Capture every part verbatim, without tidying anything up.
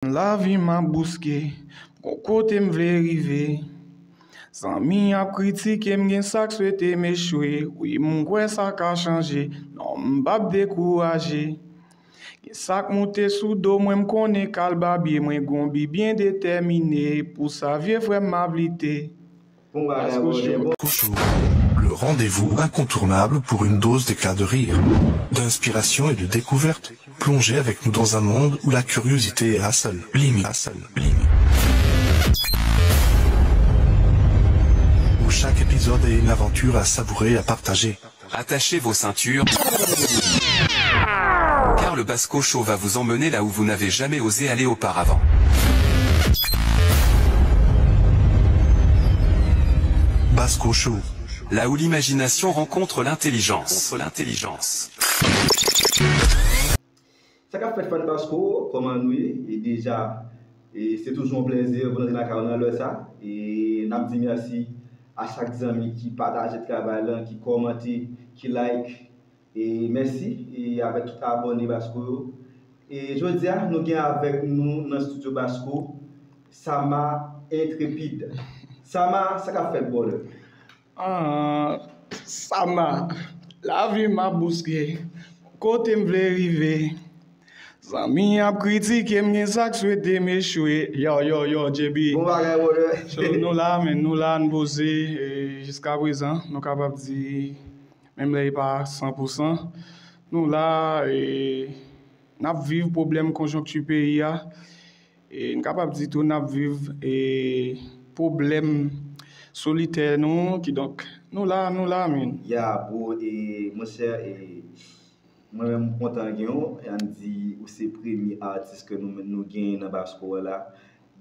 Lavi m ap bouske, gon kote m vle rive. Zanmi ap kritike m, gen sa k swete m echwe. Wi, m kwè sa ka chanje. Non, m p ap dekouraje. Gen sa k moute sou do mwen, m konnen k al babye. Mwen gon bi byen detèmine. Pou sa, vye frè m, m ap lite. Bon bagay, Basko Show. Basko Show, le rendez-vous incontournable pour une dose d'éclat de rire, d'inspiration et de découverte. Plongez avec nous dans un monde où la curiosité est la seule limite. La seule limite. Où chaque épisode est une aventure à savourer, à partager. Attachez vos ceintures. Car le Basko Show va vous emmener là où vous n'avez jamais osé aller auparavant. Basko Show. Là où l'imagination rencontre l'intelligence. Rencontre l'intelligence. Sa k ap fèt, fan Basko, kòman nou ye? E deja, e se toujou yon plèzi pou n antre lakay ou nan lè sa. E n ap di mèsi a chak zanmi ki pataje travay lan, ki kòmante, ki like. E mèsi, e avèk tout abòne Basko yo. E jodi a, nou gen avèk nou nan estidyo Basko, Sama Intrépide. Sama, sa k ap fèt, brother? Ah, Sama, lavi m ap bouske, kote m vle rive. Zanmi ap kritike m, gen sa k swete m echwe. Yo, yo, yo, J B. Bon bagay, brother. So, nou la, men nou la, n poze, e, jiska prezan, nou kapab di, menm lè e pa san pou san, nou la, e, n ap viv pwoblèm konjonkti peyi a. E, n kapab di tou n ap viv, e, pwoblèm solitè nou, kidonk, nou la, nou la, men. Ya, bro, e, monchè, e, mwen menm, m kontan gen w, e, ann di, ou se premye atis ke nou, nou genyen nan Basko a la.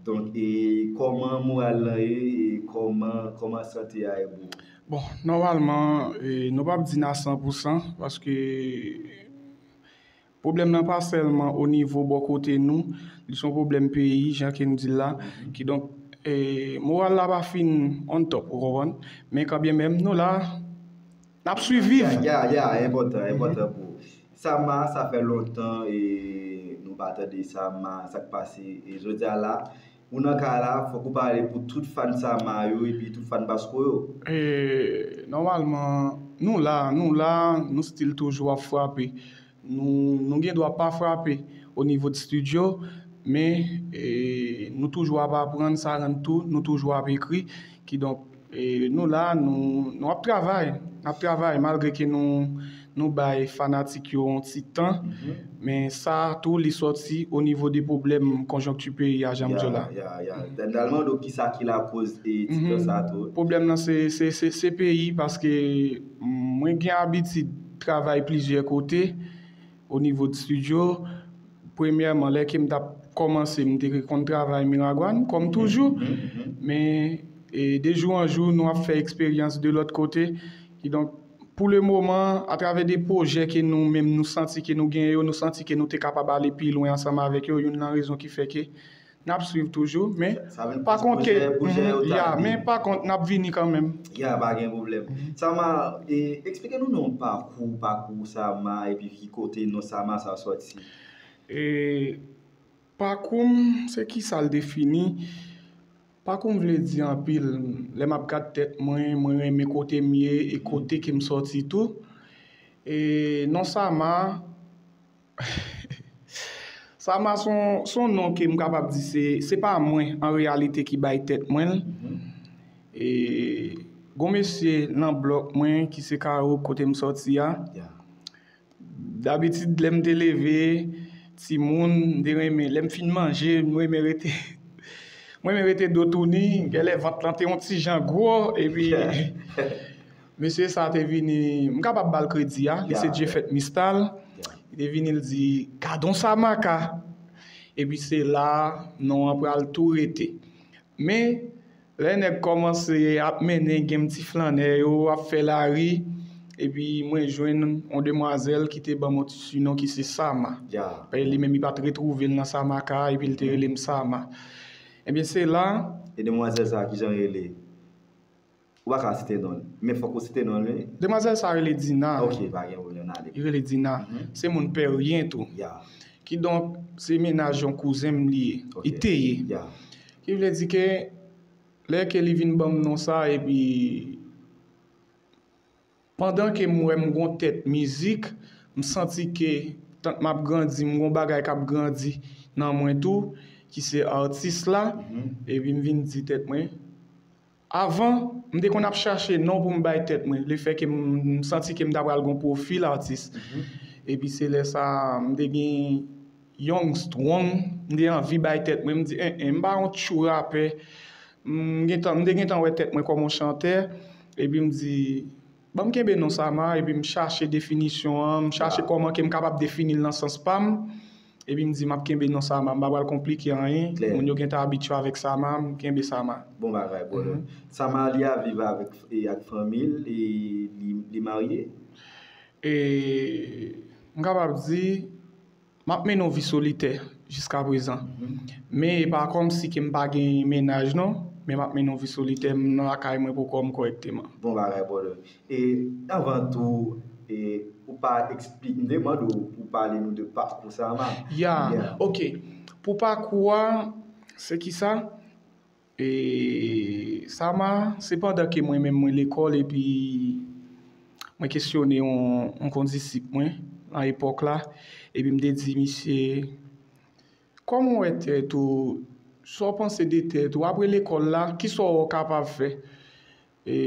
Donk, e, kòman moral lan ye, e, kòman, kòman sante a ye, bro? Bon, nòmalman, e, nou p ap di n a san pou san, paske pwoblèm nan pa sèlman o nivo bò kote nou, li se yon pwoblèm peyi, jan ke n di l la. Kidonk, e, moral la pa fin on top, ou konprann? Men kanmenm, nou la, n ap swiviv. Ya, ya, ya, enpòtan, enpòtan pou ou. Sama, sa fè lontan, e, nou pa tande Sama, sa k pase. E jodi a la, ou nan kay la, fòk ou pale pou tout fan Sama yo, epi tout fan Basko yo. E, nòmalman, nou la, nou la, nou still toujou ap frape. Nou, nou gen dwa pa frape o nivo de estidyo, men, e, nou toujou ap aprann, sa rann tou, nou toujou ap ekri. Kidonk, e, nou la, nou, nou ap travay, n ap travay, malgre ke nou, nou bay fanatik yo yon ti tan, men sa tou, li sòti o nivo de pwoblèm konjonkti peyi a, jan m di w la. Ya, ya, ya. Dènèman, donk, kisa ki lakoz, e, ti tan sa tou? Pwoblèm nan, se, se, se, se peyi, paske mwen gen abitid travay plizyè kote, o nivo de estidyo. Premyèman, lè ke m t ap kòmanse, m te konn travay Miragwàn, kòm toujou. Men, e, de jou an jou, nou ap fè eksperyans de lòt kote. Kidonk, pou le moman, atravè de pwojè ke nou menm nou santi ke nou genyen yo, nou santi ke nou te kapab ale pi lwen ansanm avèk yo, youn nan rezon ki fè ke n ap swiv toujou, men pa kont ke, ya, men pa kont, n ap vini kanmenm. Ya, pa gen pwoblèm. Sama, e, eksplike nou non pakou, pakou Sama, epi ki kote non Sama sa sòti. E, pakou m, se kisa l defini? Pakou m vle di anpil. Lè m ap gad tèt mwen, mwen renmen kote m ye e kote ke m sòti tou. E, non Sama, Sama se yon, se yon non ke m kapab di se, se pa mwen an reyalite ki bay tèt mwen l. E, gon mesye nan blòk mwen ki se Karo kote m sòti a. Dabitid, lè m te leve, timoun, m te renmen, lè m fin manje, m renmen rete, m renmen rete do touni, genlè vant lan te yon ti jan gwo, epi mesye sa te vini, m kapab ba l kredi a, li se Djefèt Mistal. Li te vini, l di, "Gad on Samaka." Epi se la, non an pral tou rete. Men, lè nèg kòmanse ap mennen, gen ti flannè yo, ap fè lari, epi mwen jwenn yon demwazèl ki te ban m yon ti sinon ki se Sama. Paske li menm, li pa t retwouve l nan Samaka, epi l te rele m Sama. Ebyen, se la. E demwazèl sa, kijan l rele? Ou pa ka site non l. Men fòk ou site non l, wi. Demwazèl sa rele Dina. Ok, pa gen pwoblèm, n ale. Li rele Dina. Se moun Pèryen tou. Kidonk, se mennaj yon kouzen m li ye. Li te ye. Ki vle di ke lè ke li vin ban m non sa, epi pandan ke m wè m gon tèt mizik, m santi ke tank m ap grandi, m gon bagay k ap grandi nan mwen tou, ki se atis la, epi m vin di tèt mwen, avan, m te konn ap chache non pou m bay tèt mwen, lefètke m, m santi ke m ta pral gon pwofil atis. Epi se lè sa, m te gen young, strong, m te anvi bay tèt mwen, m di, en, en, m pa yon tchou rapè. M gentan, m te gentan wè tèt mwen kòm yon chantè, epi m di, ban m kenbe non Sama, epi m chache definisyon an, m chache kòman ke m kapab defini l nan sans pa m, epi m di, m ap kenbe non Sama, m pa pral konplike anyen, moun yo gentan abitye avèk Sama, m kenbe Sama. Bon bagay, brother. Sama li ap viv avèk, e, ak fanmi l, e li, li marye? E, m kapab di, m ap mennen yon vi solitè jiska prezan. Men e pa kòmsi ke m pa gen mennaj non, men m ap mennen yon vi solitè, m nan lakay mwen pou kò m kòrèkteman. Bon bagay, brother. E avan tou, e ou pa ekspli-, m te mande w pou w pale nou de pakou Sama. Ya, ok. Pou pakou a, se kisa? E Sama, se pandan ke mwen menm mwen lekòl epi mwen kesyone yon, yon kondisip mwen nan epòk la, epi m te di misye, kòman w wè tèt ou, sa w panse de tèt ou, apre lekòl la, kisa w kapab fè? E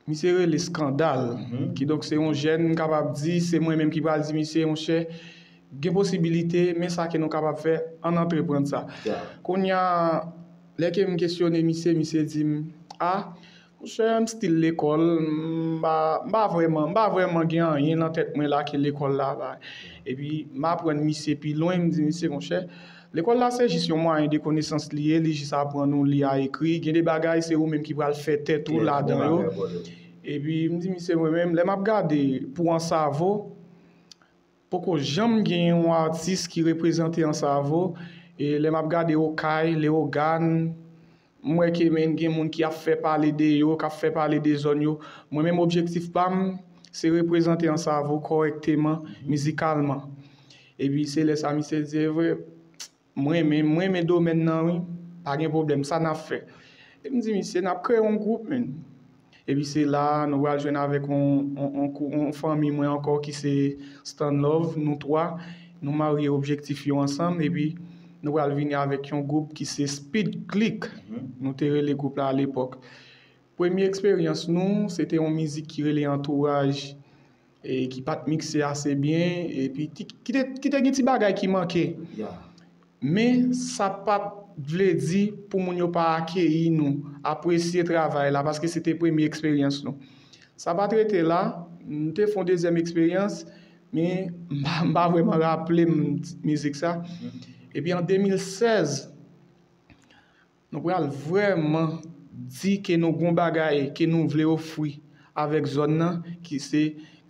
Misye rele Skandal. Kidonk, se yon jèn, m kapab di, se mwen menm ki pral di misye, monchè, gen posibilite, men sa ke nou kapab fè, ann antreprann sa. Kounye a, lè ke m kesyone misye, misye di m, a, monchè, m still lekòl, m pa, m pa vrèman, m pa vrèman gen anyen nan tèt mwen la ke lekòl la ba. Epi, m aprann misye pi lwen, m di misye, monchè, lekòl la se jis yon mwayen de konesans li ye, li jis aprann ou li a ekri. Gen de bagay se ou menm ki pral fè tèt ou ladan yo. Epi m di misye mwen menm, lè m ap gade pou Ansavo, poko janm gen yon atis ki reprezante Ansavo. E lè m ap gade Okay, Leyogàn, m wè ke men gen moun ki ap fè pale de yo, k ap fè pale de zòn yo. Mwen menm objektif pa m, se reprezante Ansavo kòrèkteman, mizikalman. Epi se lè sa misye di, e vre, m renmen, m renmen domèn nan wi, pa gen pwoblèm, sa n ap fè? E m di misye, n ap kreye yon gwoup, menn. Epi se la, nou pral jwenn avèk yon, yon, yon kou-, yon fanmi mwen ankò ki se Stan Love, nou twa, nou marye objektif yo ansanm, epi nou pral vini avèk yon gwoup ki se Speed Click, nou te rele gwoup la alepòk. Premye eksperyans nou, se te yon mizik ki rele Antouraj, e ki pa t mikse ase byen, epi ti, ki te, ki te gen ti bagay ki manke. Men, sa pa t vle di pou moun yo pa akeyi nou, apresye travay la, paske se te premye eksperyans nou. Sa pa t rete la, m te fè yon dezyèm eksperyans, men m pa, m pa vrèman raple m mizik sa. Epi an de mil sèz, nou pral vrèman di ke nou gon bagay ke nou vle ofri avèk zòn nan, ki se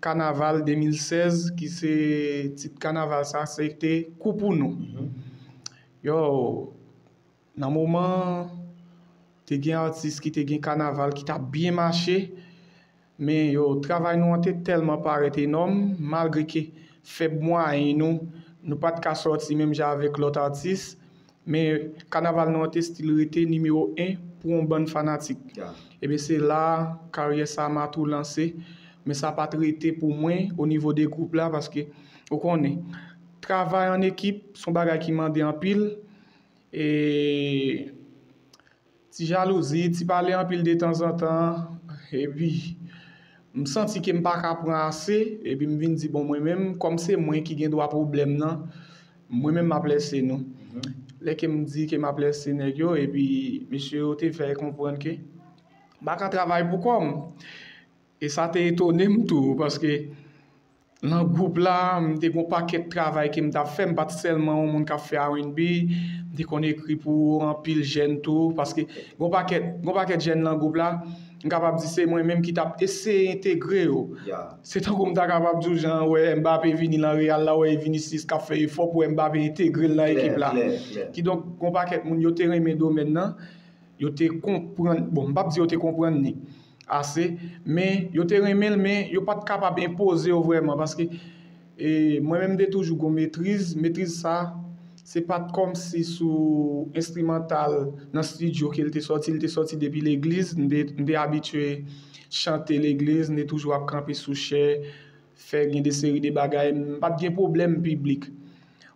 Kanaval de mil sèz, ki se tit kanaval sa, se te Kou pou nou. Yo, nan moman, te gen atis ki te gen kanaval ki t ap byen mache, men yo, travay nou an te tèlman parèt enòm, malgre ke fèb mwayen nou, nou pa t ka sòti menm jan avèk lòt atis, men kanaval nou an te still rete nimewo en pou yon bann fanatik. Ebyen, se la karyè Sama tou lanse, men sa pa t rete pou mwen o nivo de gwoup la, paske, ou konnen, travay an ekip, se yon bagay ki mande anpil, e ti jalouzi, ti pale anpil detanzantan, epi m santi ke m pa ka pran ase, epi m vin di, bon, mwen menm, kòm se mwen ki gen dwa pwoblèm nan, mwen menm m ap lèse nou. Lè ke m di ke m ap lèse nèg yo, epi mesye yo te fè konprann ke m pa ka travay pou kò m. E sa te etone m tou, paske nan gwoup la, m te gon pakèt travay ke m t ap fè, m pa t sèlman yon moun k ap fè R and B, m te konn ekri pou anpil jèn tou, paske gon pakèt, gon pakèt jèn nan gwoup la, m kapab di se mwen menm ki t ap eseye entegre yo. Se tankou m ta kapab di w jan wè Mbappé vini nan Real la, wè Vinicius k ap fè efò pou Mbappé entegre l nan ekip la. Kidonk, gon pakèt moun yo te renmen domèn nan, yo te konprann, bon, m p ap di yo te konprann li ase, men yo te renmen l, men yo pa t kapab enpoze yo vrèman, paske E mwen menm, m te toujou gon metriz. Metriz sa, se pa t kòmsi sou enstrimantal nan estidyo ke l te sòti, l te sòti depi legliz. M te, m te abitye chante legliz, m te toujou ap kanpe sou chè, fè gen de seri de bagay. M pa t gen pwoblèm piblik.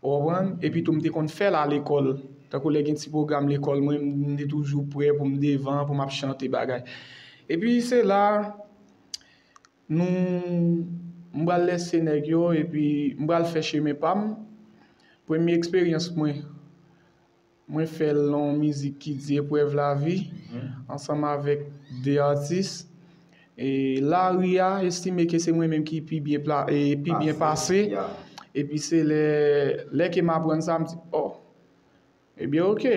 Ou konprann? Epi tou, m te konn fè l a lekòl. Tankou lè gen ti pwogram lekòl mwen, m te toujou prè pou m devan, pou m ap chante bagay. Epi se la, nou, m pral lèse nèg yo, epi m pral fè chemen pa m. Premye eksperyans mwen, mwen fè l nan yon mizik ki di Eprèv Lavi, ansanm avèk de atis. E lari a estime ke se mwen menm ki pi byen pla-, e pi byen pase. Epi se lè, lè ke m aprann sa, m di, oh, ebyen, oke.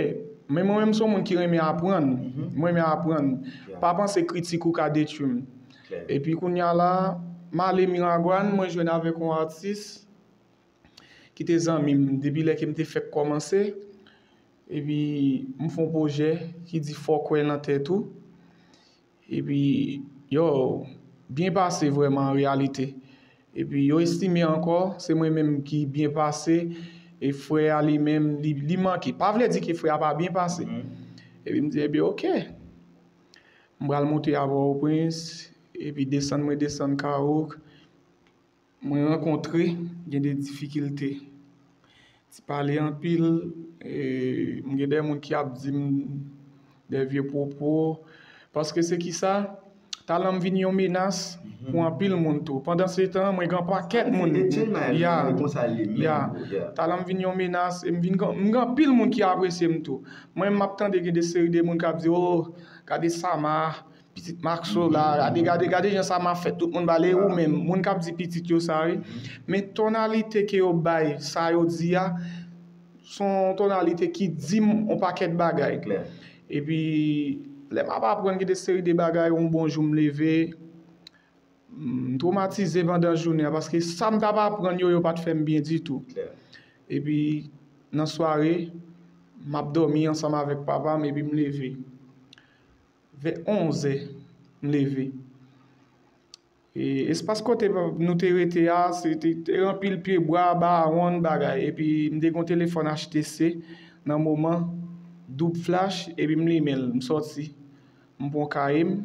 Men mwen menm, se yon moun ki renmen aprann. Mwen renmen aprann. Pa panse kritik ou ka detwi m. Epi kounye a la, m ale Miragwàn, mwen jwenn avèk yon atis ki te zanmi m depi lè ke m te fèk kòmanse. Epi m fè yon pwojè ki di Fò w kwè nan tèt ou. Epi, yo, byen pase vrèman an reyalite. Epi yo estime ankò, se mwen menm ki byen pase, e frè a li menm, li, li manke. Pa vle di ke frè a pa byen pase. Epi m di, ebyen, oke. M pral monte a Pòtoprens, epi desann mwen desann Kawouk. Mwen rankontre, gen de difikilte. Ti pale anpil, e, m gen de moun ki ap di m de vye pwopo. Paske se ki sa, talan m vin yon menas pou anpil moun tou. Pandan se tan, mwen gen pakèt moun. Ya, ya. Talan m vin yon menas, e m vin gen, m gen anpil moun ki apresye m tou. Mwen, m ap tande gen de seri de moun k ap di, oh, gade Sama, pitit Maxo la, gade, gade, gade jan Sama fèt, tout moun pale ou menm. Moun k ap di pitit yo sa, wi. Men tonalite ke yo bay, sa yo di a, se yon tonalite ki di m yon pakèt bagay. Epi, lè m ap aprann gen de seri de bagay, yon bon jou m leve, m twomatize pandan jounen an, paske sa m t ap aprann yo, yo pa t fè m byen ditou. Epi, nan sware, m ap dòmi ansanm avèk papa m, epi m leve. Vè onz è, m leve. E espas kote nou te rete a, se te, te anpil pyebwa, bawonn, bagay. Epi m te gen yon telefòn H T C nan moman, doub flach, epi m limen l, m sòti. M pran kaye m,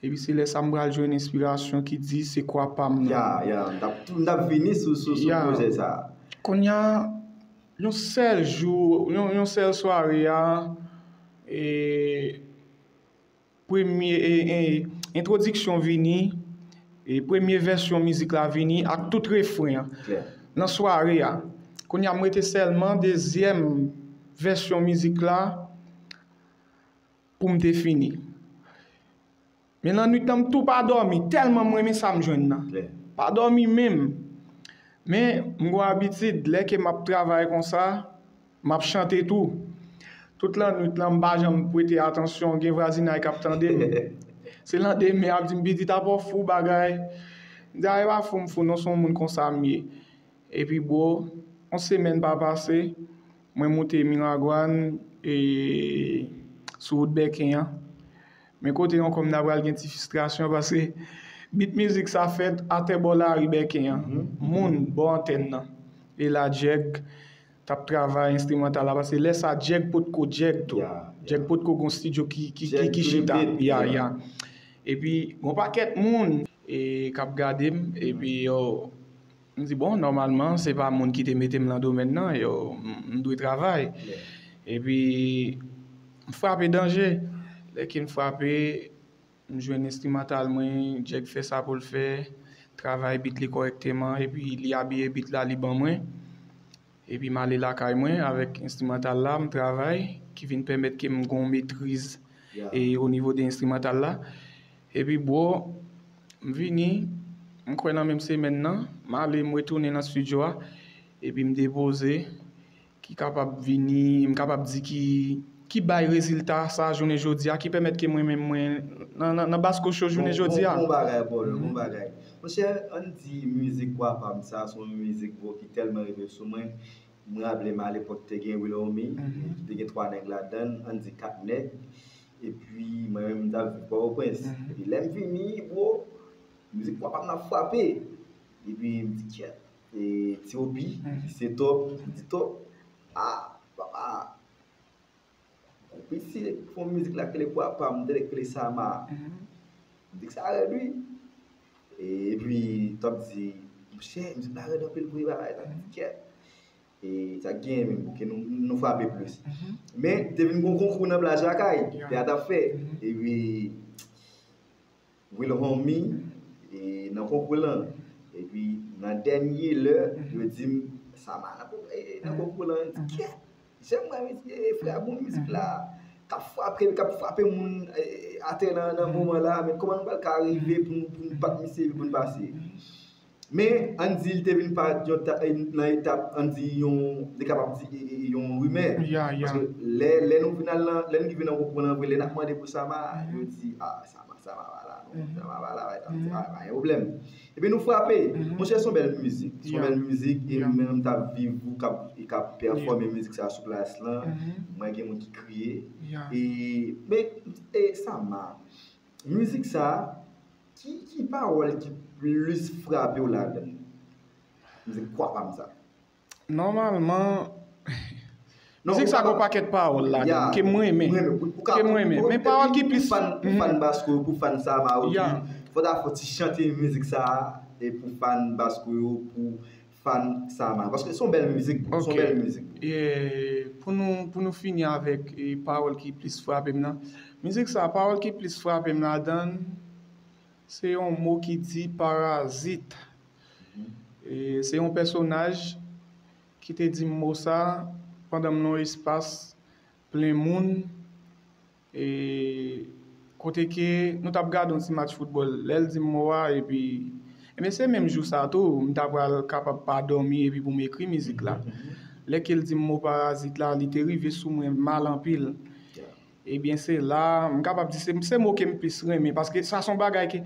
epi se lè sa m pral jwenn enspirasyon ki di se kwa pa m nan. Ya, ya, m t ap, m t ap vini sou, sou, sou pwojè sa a. Kounye a, yon sèl jou, yon, yon sèl sware a, e, premye, e, e, entwodiksyon vini, e, premye vèsyon mizik la vini ak tout refren an nan sware a. Kounye a, m rete sèlman dezyèm vèsyon mizik la pou m te fini. Men lannwit lan, m tou pa dòmi, tèlman m renmen sa m jwenn nan. Pa dòmi menm. Men, m gon abitid, lè ke m ap travay konsa, m ap chante tou. Tout lannwit lan, m pa janm prete atansyon, gen vwazinay k ap tande m. Se landemen, y ap di m, "Pitit, apa w fou bagay?" M di, "A, e pa fou m fou, non, se yon moun konsa m ye." Epi, bro, yon semèn pa pase, mwen moute Miragwàn, e, sou wout Bèken an. Men kote ankò m ta pral gen ti fristrasyon, paske bit mizik sa fèt atè bò lari Bèken an. Moun bò antèn nan. E la Djèg t ap travay enstrimantal la, paske lè sa Djèg potko Djèg tou. Djèg potko gon estidyo ki, ki, ki, ki chita. Ya, ya. Epi, gon pakèt moun, e, k ap gade m, epi yo, m di, bon, nòmalman, se pa moun ki te mete m nan domèn nan, yo, m, m dwe travay. Epi, m frape danje. Lè ke m frape, m jwenn enstrimantal mwen, Djèg fè sa pou l fè, travay bit li kòrèkteman, epi li abiye bit la, li ban mwen. Epi m ale lakay mwen avèk enstrimantal la, m travay, ki vin pèmèt ke m gon metriz e o nivo de enstrimantal la. Epi, bro, m vini, m kwè nan menm semèn nan, m ale, m retounen nan estidyo a, epi m depoze, ki kapab vini, m kapab di ki, ki bay rezilta sa jounen jodi a, ki pèmèt ke mwen menm mwen nan, nan, nan bas kouch yo jounen jodi a. Bon, bon, bon bagay, bro, bon bagay. Monchè, ann di mizik Kwa Pa M sa, se yon mizik, bro, ki tèlman rive sou mwen. M raple m alepòk te gen Willow Me, te gen twa nèg ladan l, ann di kat nèg. Epi mwen menm m t ap viv Pòtoprens. Epi lè m vini, bro, mizik Kwa Pa M nan ap frape. Epi m di, kyèt, e, T O P, se Top, m di Top. Ah, papa, Piti fè yon mizik la k rele Pwa Pa m, m tande k rele Sama. Mizik sa rèd wi. E, epi Top di, monchè, mizik la rèd anpil vre, bagay la, kèt. E sa k genyen menm, ke nou, nou frape plis. Men, te vin gon konkou nan Plaj Lakay, te a t ap fè. Epi, Will Homie, e, nan konkou lan. Epi, nan dènye lè, yo di m, Sama nan, e, nan konkou lan. M di, kèt! Jan m wè mizik, e, frè a bon mizik la. K ap frape, k ap frape moun, e, atè nan, nan moman la, men kòman nou pral ka rive pou, pou n bat misye epi pou n pase? Men, ann di, li te vin parèt yon ta, nan etap, ann di, yon, li kapab di, e, e, yon rimè. Paske lè, lè nou vin al nan, lè n rive nan konkou an vre, lè n ap mande pou Sama, yo di, ah, Sama, Sama pa la, non, Sama pa la, pa, pa, pa gen pwoblèm. Epi nou frape. Monchè, se yon bèl mizik, se yon bèl mizik, e mwen menm m t ap viv ou k ap, e k ap pèfòme mizik sa sou plas lan, mwen gen moun ki kriye. E, men, e, Sama, mizik sa, ki, ki pawòl ki plis frape w ladan l? Mizik Pwa Pa m sa. Nòmalman, mizik sa gon pakèt pawòl ladan l ke m renmen. Ke m renmen. Men pawòl ki plis. Pou fan, pou fan Basko yo, pou fan Sama yo, fò ta fè ti chante mizik sa, e pou fan Basko yo, pou fan Sama. Paske se yon bèl mizik, se yon bèl mizik. E, pou nou, pou nou fini avèk, e, pawòl ki plis frape m nan. Mizik sa, pawòl ki plis frape m ladan l, se yon mo ki di parazit. E, se yon pèsonaj ki te di m mo sa pandan m nan yon espas plen moun, e, kote ke nou t ap gade yon ti match foutbòl. Lè l di m mo a, epi, ebyen, se menm jou sa tou, m ta pral kapab pa dòmi epi pou m ekri mizik la. Lè ke l di m mo parazit la, li te rive sou mwen mal anpil. Ebyen, se la, m kapab di se, se mo ke m plis renmen, paske sa se yon bagay ke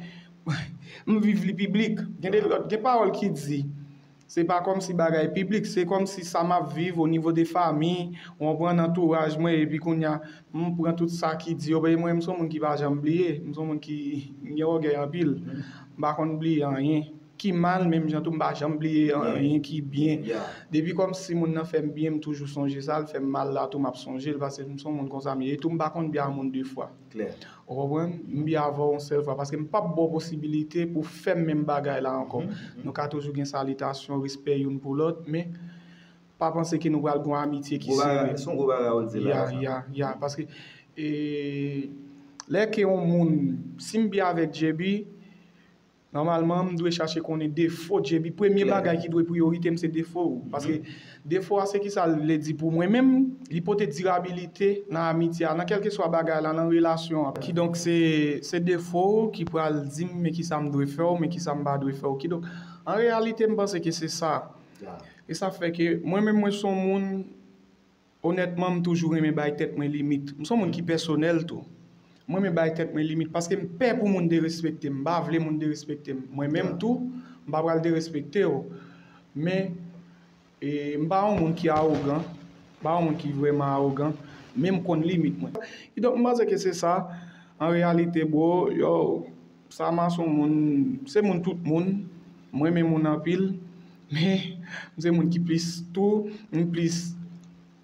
m viv li piblik. Gen de lòt, gen pawòl ki di, se pa kòmsi bagay piblik, se kòmsi sa m ap viv o nivo de fanmi, w konprann, antouraj mwen, epi kounye a, m pran tout sa ki di yo, paske mwen, m se yon moun ki pa janm bliye, m se yon moun ki, m gen ògèy anpil, m pa konn bliye anyen. Ki mal, menm jan tou, m pa janm bliye anyen ki byen. Depi kòmsi moun nan fè m byen, m toujou sonje sa, l fè m mal la tou, m ap sonje l, paske m se yon moun konsa m ye. E tou, m pa konn byen a moun de fwa. Ou konprann? M byen avè w yon sèl fwa, paske m p ap ba w posibilite pou w fè m menm bagay la ankò. Nou ka toujou gen salitasyon, respè youn pou lòt, men pa panse ke nou pral gen yon amitye ki sere. Se yon gwo bagay ou di la. Ya, ya, ya, paske, e, lè ke yon moun, si m byen avèk J B, nòmalman, m dwe chache konnen defo J B. Premye bagay ki dwe priyorite m, se defo w. Paske defo a, se ki sa l vle di pou mwen menm, li pote dirabilite nan amitye a, nan kèlkeswa bagay la, nan relasyon an. Kidonk, se, se defo w ki pral di m, men ki sa m dwe fè w, men ki sa m pa dwe fè w. Kidonk, an reyalite, m panse ke se sa. E sa fè ke mwen menm, mwen se yon moun, onètman, m toujou renmen bay tèt mwen limit. M se yon moun ki pèsonèl tou. Mwen renmen bay tèt mwen limit paske m pè pou moun derespekte m. M pa vle moun derespekte m. Mwen menm tou, m pa pral derespekte w. Men, e, m pa yon moun ki awogan. M pa yon moun ki vrèman awogan. Men m konn limit mwen. Kidonk, m panse ke se sa. An reyalite, bro, yo, Sama se yon moun, se moun tout moun. Mwen renmen moun anpil. Men, m se moun ki plis tou, m plis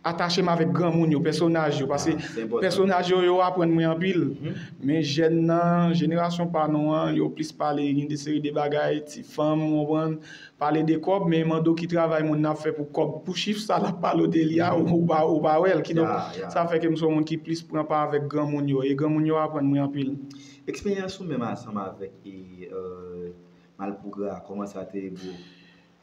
atache m avèk granmoun yo, pèsonaj yo, paske pèsonaj yo, yo aprann mwen anpil. Men jèn nan, jenerasyon pa nou an, yo plis pale, gen de seri de bagay, ti fanm, ou konprann, pale de kòb, men mande w ki travay moun nan ap fè pou kòb, pou chif sa l ap pale w de li a, ou, ou pa, ou pa wè l. Kidonk, sa fè ke m se yon moun ki plis pran pa avèk granmoun yo, e granmoun yo aprann mwen anpil. Eksperyans ou menm ansanm avèk, e, e, Malpougra, kòman sa te ye, bro?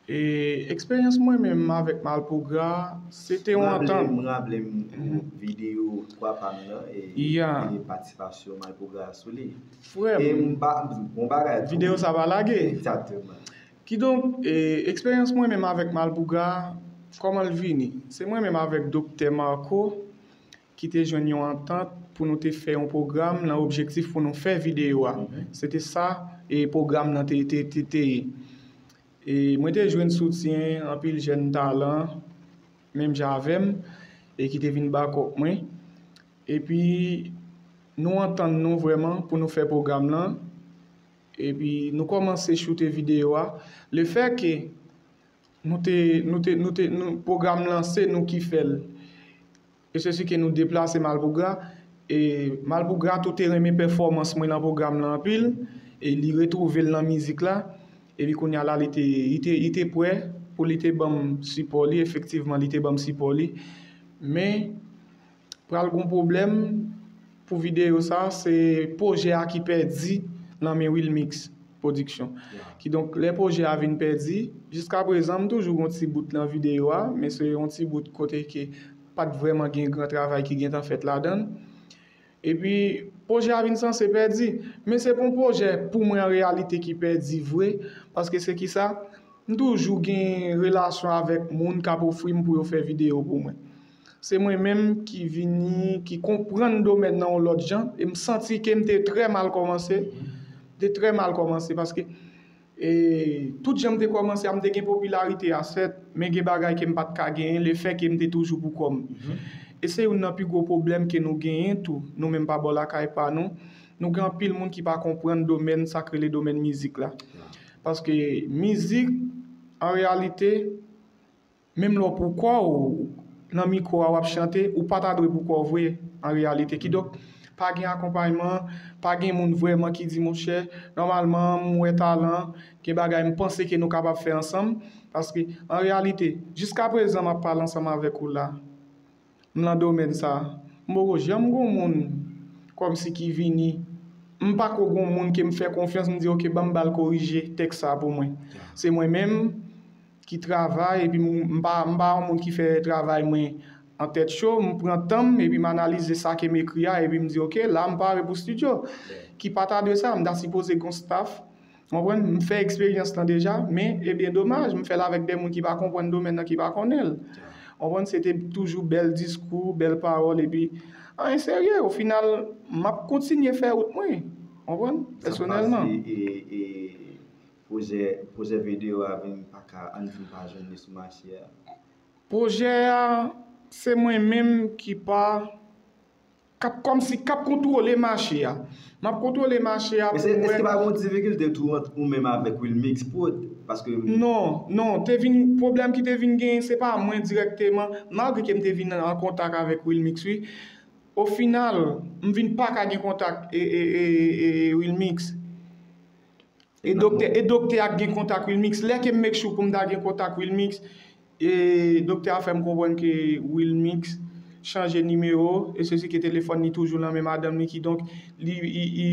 E, eksperyans mwen menm avèk Malpougra, se te yon antant. M raple m, m raple m videyo Twa Pa m nan, e, e patisipasyon Malpougra sou li. Frè m. E m pa, bon bagay tou. Videyo sa pa lage. Egzakteman. Kidonk, e, eksperyans mwen menm avèk Malpougra, kòman l vini? Se mwen menm avèk Doktè Marco ki te jwenn yon antant pou nou te fè yon pwogram nan objektif pou nou fè videyo a. Se te sa, e, pwogram nan te, te, te, te ye. E mwen te jwenn soutyen anpil jèn talan, menm jan avè m, e ki te vin bakòp mwen. Epi, nou antann nou vrèman pou nou fè pwogram lan. Epi, nou kòmanse choute videyo a. Lefètke Nou te, nou te, nou te, nou, pwogram lanse, nou ki fè l. E se si ke nou deplase Malpougra. E Malpougra tou te renmen pèfòmans mwen nan pwogram lan anpil. E li retwouve l nan mizik la. Epi kounye a la, li te, li te, li te prè pou li te ban m sipò li. Efektivman, li te ban m sipò li. Men, pral gon pwoblèm pou videyo sa, se pwojè a ki pèdi nan men Wilmix Production. Kidonk, lè pwojè a vin pèdi, jiska prezan, m toujou gon ti bout nan videyo a, men se yon ti bout kote ke pa t vrèman gen gran travay ki gentan fèt ladan l. Epi, pwojè a vin sanse pèdi, men se pa yon pwojè pou mwen an reyalite ki pèdi vre, paske se kisa, m toujou gen relasyon avèk moun k ap ofri m pou yo fè videyo pou mwen. Se mwen menm ki vini, ki konprann domèn nan yon lòt jan, e m santi ke m te trè mal kòmanse, te trè mal kòmanse, paske, e, tout jan m te kòmanse a, m te gen popilarite a, sèt, men gen bagay ke m pa t ka genyen, lefè ke m te toujou pou kò m. E se youn nan pi gwo pwoblèm ke nou genyen tou, nou menm pa bò lakay pa nou, nou gen anpil moun ki pa konprann domèn, sa k rele domèn mizik la. Paske mizik, an reyalite, menm lè w pou kò w, nan mikwo a w ap chante, ou pa ta dwe pou kò w vre, an reyalite. Kidonk, pa gen akonpayman, pa gen moun vrèman ki di, monchè, nòmalman, m wè talan, gen bagay m panse ke nou kapab fè ansanm, paske, an reyalite, jiska prezan, m ap pale ansanm avèk ou la, m nan domèn sa, m poko janm gon moun kòmsi ki vini, m pako gon moun ke m fè konfyans, m di, oke, ban m ba l korije tèks sa pou mwen. Se mwen menm ki travay, epi m, m pa, m pa yon moun ki fè travay mwen an tèt cho, m pran tan m, epi m analize sa ke m ekri a, epi m di, oke, la m pare pou estidyo. Ki pa ta dwe sa, m ta sipoze gon staff, w konprann? M fè eksperyans lan deja, men, e byen domaj, m fè l avèk de moun ki pa konprann domèn nan, ki pa konnen l. W konprann? Se te toujou bèl diskou, bèl pawòl, epi anyen serye. O final, m ap kontinye fè wout mwen, w konprann? Pèsonèlman. Sa k pase, e, e, pwojè, pwojè videyo a vin pa ka, ann di m pa jwenn li sou mache a? Pwojè a, se mwen menm ki pa, k ap kòmsi, k ap kontwole mache a. M ap kontwole mache a pou mwen. Men se, èske pa gen yon difikilte tou ant ou menm avèk Wilmix Prod? Paske... Non, non, te vin, pwoblèm ki te vin genyen, se pa mwen dirèkteman, malgre ke m te vin an kontak avèk Wilmix, wi. O final, m vin pa ka gen kontak e, e, e, e, e Wilmix. E doktè, e doktè a k gen kontak Wilmix. Lè ke m make sure pou m ta gen kontak Wilmix, e doktè a fè m konprann ke Wilmix chanje nimewo, e se si ke telefòn li toujou nan men madanm li, kidonk li, li, li,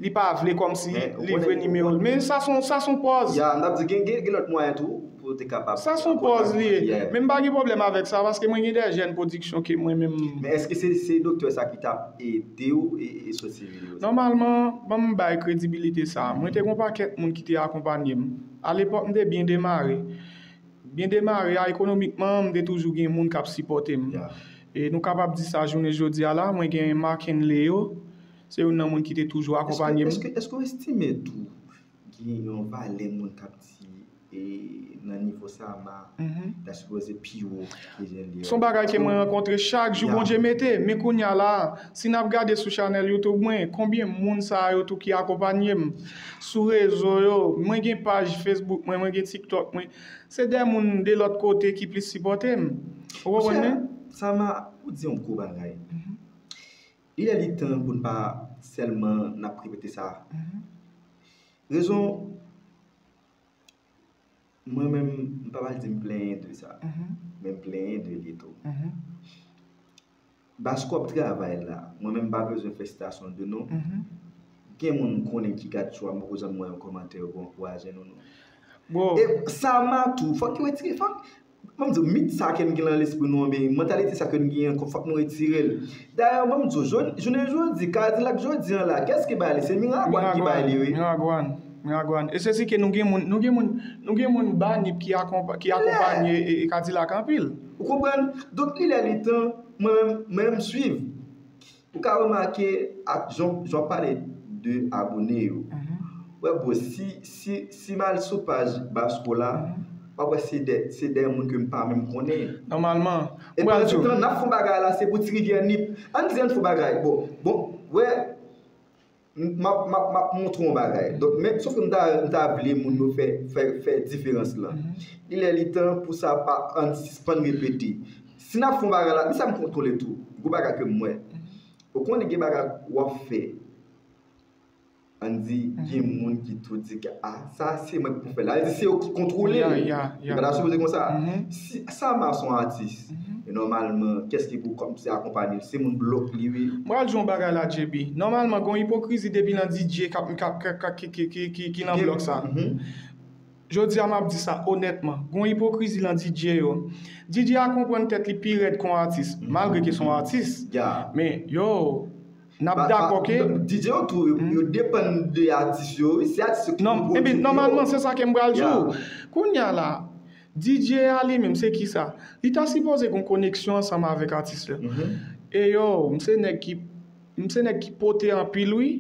li pa vle kòmsi li vle nimewo l. Men sa se yon, sa se yon pòz. Ya, m t ap di, gen, gen, gen lòt mwayen tou pou w te kapab... Sa se yon pòz li ye. Men m pa gen pwoblèm avèk sa, paske mwen gen de jèn pwodiksyon ke mwen menm... Men èske se, se doktè sa ki t ap ede w e, e soti videyo sa? Nòmalman, ban m bay kredibilite sa. Mwen te gon pakèt moun ki te akonpanye m. Alepòk, m te byen demare. Byen demare a, ekonomikman, m te toujou gen moun k ap sipòte m. E nou kapab di sa jounen jodi a la, mwen gen Markenley yo, se youn nan moun ki te toujou akonpanye m. Èske, èske, èske w estime tou gen yon valè moun k ap di, e, nan nivo Sama, ta sipoze pi wo ke jan l ye a? Se yon bagay ke mwen rankontre chak jou Bondye mete. Men kounye a la, si n ap gade sou chanèl YouTube mwen, konbyen moun sa yo tou ki akonpanye m sou rezo yo? Mwen gen paj Facebook mwen, mwen gen TikTok mwen. Se de moun de lòt kote ki plis sipòte m. Ou konprann mwen? Monchè, Sama, ou di yon gwo bagay. Li lè li tan pou n pa sèlman n ap repete sa. Rezon, mwen menm, m pa pral di m plenyen de sa, men m plenyen de li tou. Basko ap travay la, mwen menm m pa bezwen fè sitasyon de non. Gen moun m konnen ki gad cho a, m poko janm wè yon kòmantè yo pou ankouraje nou non. E Sama tou, fòk yo retire, fòk, ban m di w, mit sa ke n gen nan lespri nou an, oubyen mantalite sa ke n genyen, fòk nou retire l. Dayè, ban m di w, jodi, jounen jodi, Kadilak jodi an la, kiyès ki bay li? Se Miragwàn ki bay li, wi. Miragwàn, Miragwàn. E se si ke nou gen moun, nou gen moun, nou gen moun ba Nip ki akonpa-, ki akonpanye e, e Kadilak anpil. Ou konprann? Donk, li lè li tan, mwen menm, mwen menm m swiv. Ou ka remake ak jan, jan w ap pale de abone yo. Wè, bro, si, si, si m al sou paj Basko la, w ap wè se de, se de moun ke m pa menm konnen. Nòmalman. E pandan se tan, n ap fè yon bagay la, se pou Ti Rivyè Nip. Ann di ann fè yon bagay. Bon, bon, wè, M ap, m ap, m ap montre w yon bagay. Donk, men, sof ke m ta, m ta vle moun yo fè, fè, fè diferans lan. Li lè li tan pou sa pa, ann sispann repete. Si n ap fè yon bagay la, men sa m kontwole tou. Gwo bagay ke m wè. Ou konnen gen bagay w ap fè. Ann di, gen moun ki tou di ke, ah, sa se mwen ki pou fè l. Ann di, se yo ki kontwole l. Li pa ta sipoze konsa. Si Sama se yon atis, e nòmalman, kiyès ki pou kòmanse akonpanye l? Se moun blòk li, wi. M pral di yon bagay la, J B. Nòmalman, gen yon ipokrizi depi nan D J k ap, k ap, k ap, k ap, ki, ki, ki, ki, ki nan blòk sa. Jodi a, m ap di sa onètman. Gen yon ipokrizi nan D J yo. D J a konprann tèt li pi rèd ke yon atis, malgre ke se yon atis. Men, yo, n ap dakò ke D J yo tou, yo, yo depann de atis yo, wi. Se atis yo ki pou pwodui yo. Nòmalman, se sa ke m pral di w. Kounye a la, D J a li menm, se ki sa? Li ta sipoze gen yon koneksyon ansanm avèk atis la. E yo, m se nèg ki, m se nèg ki pote anpil, wi.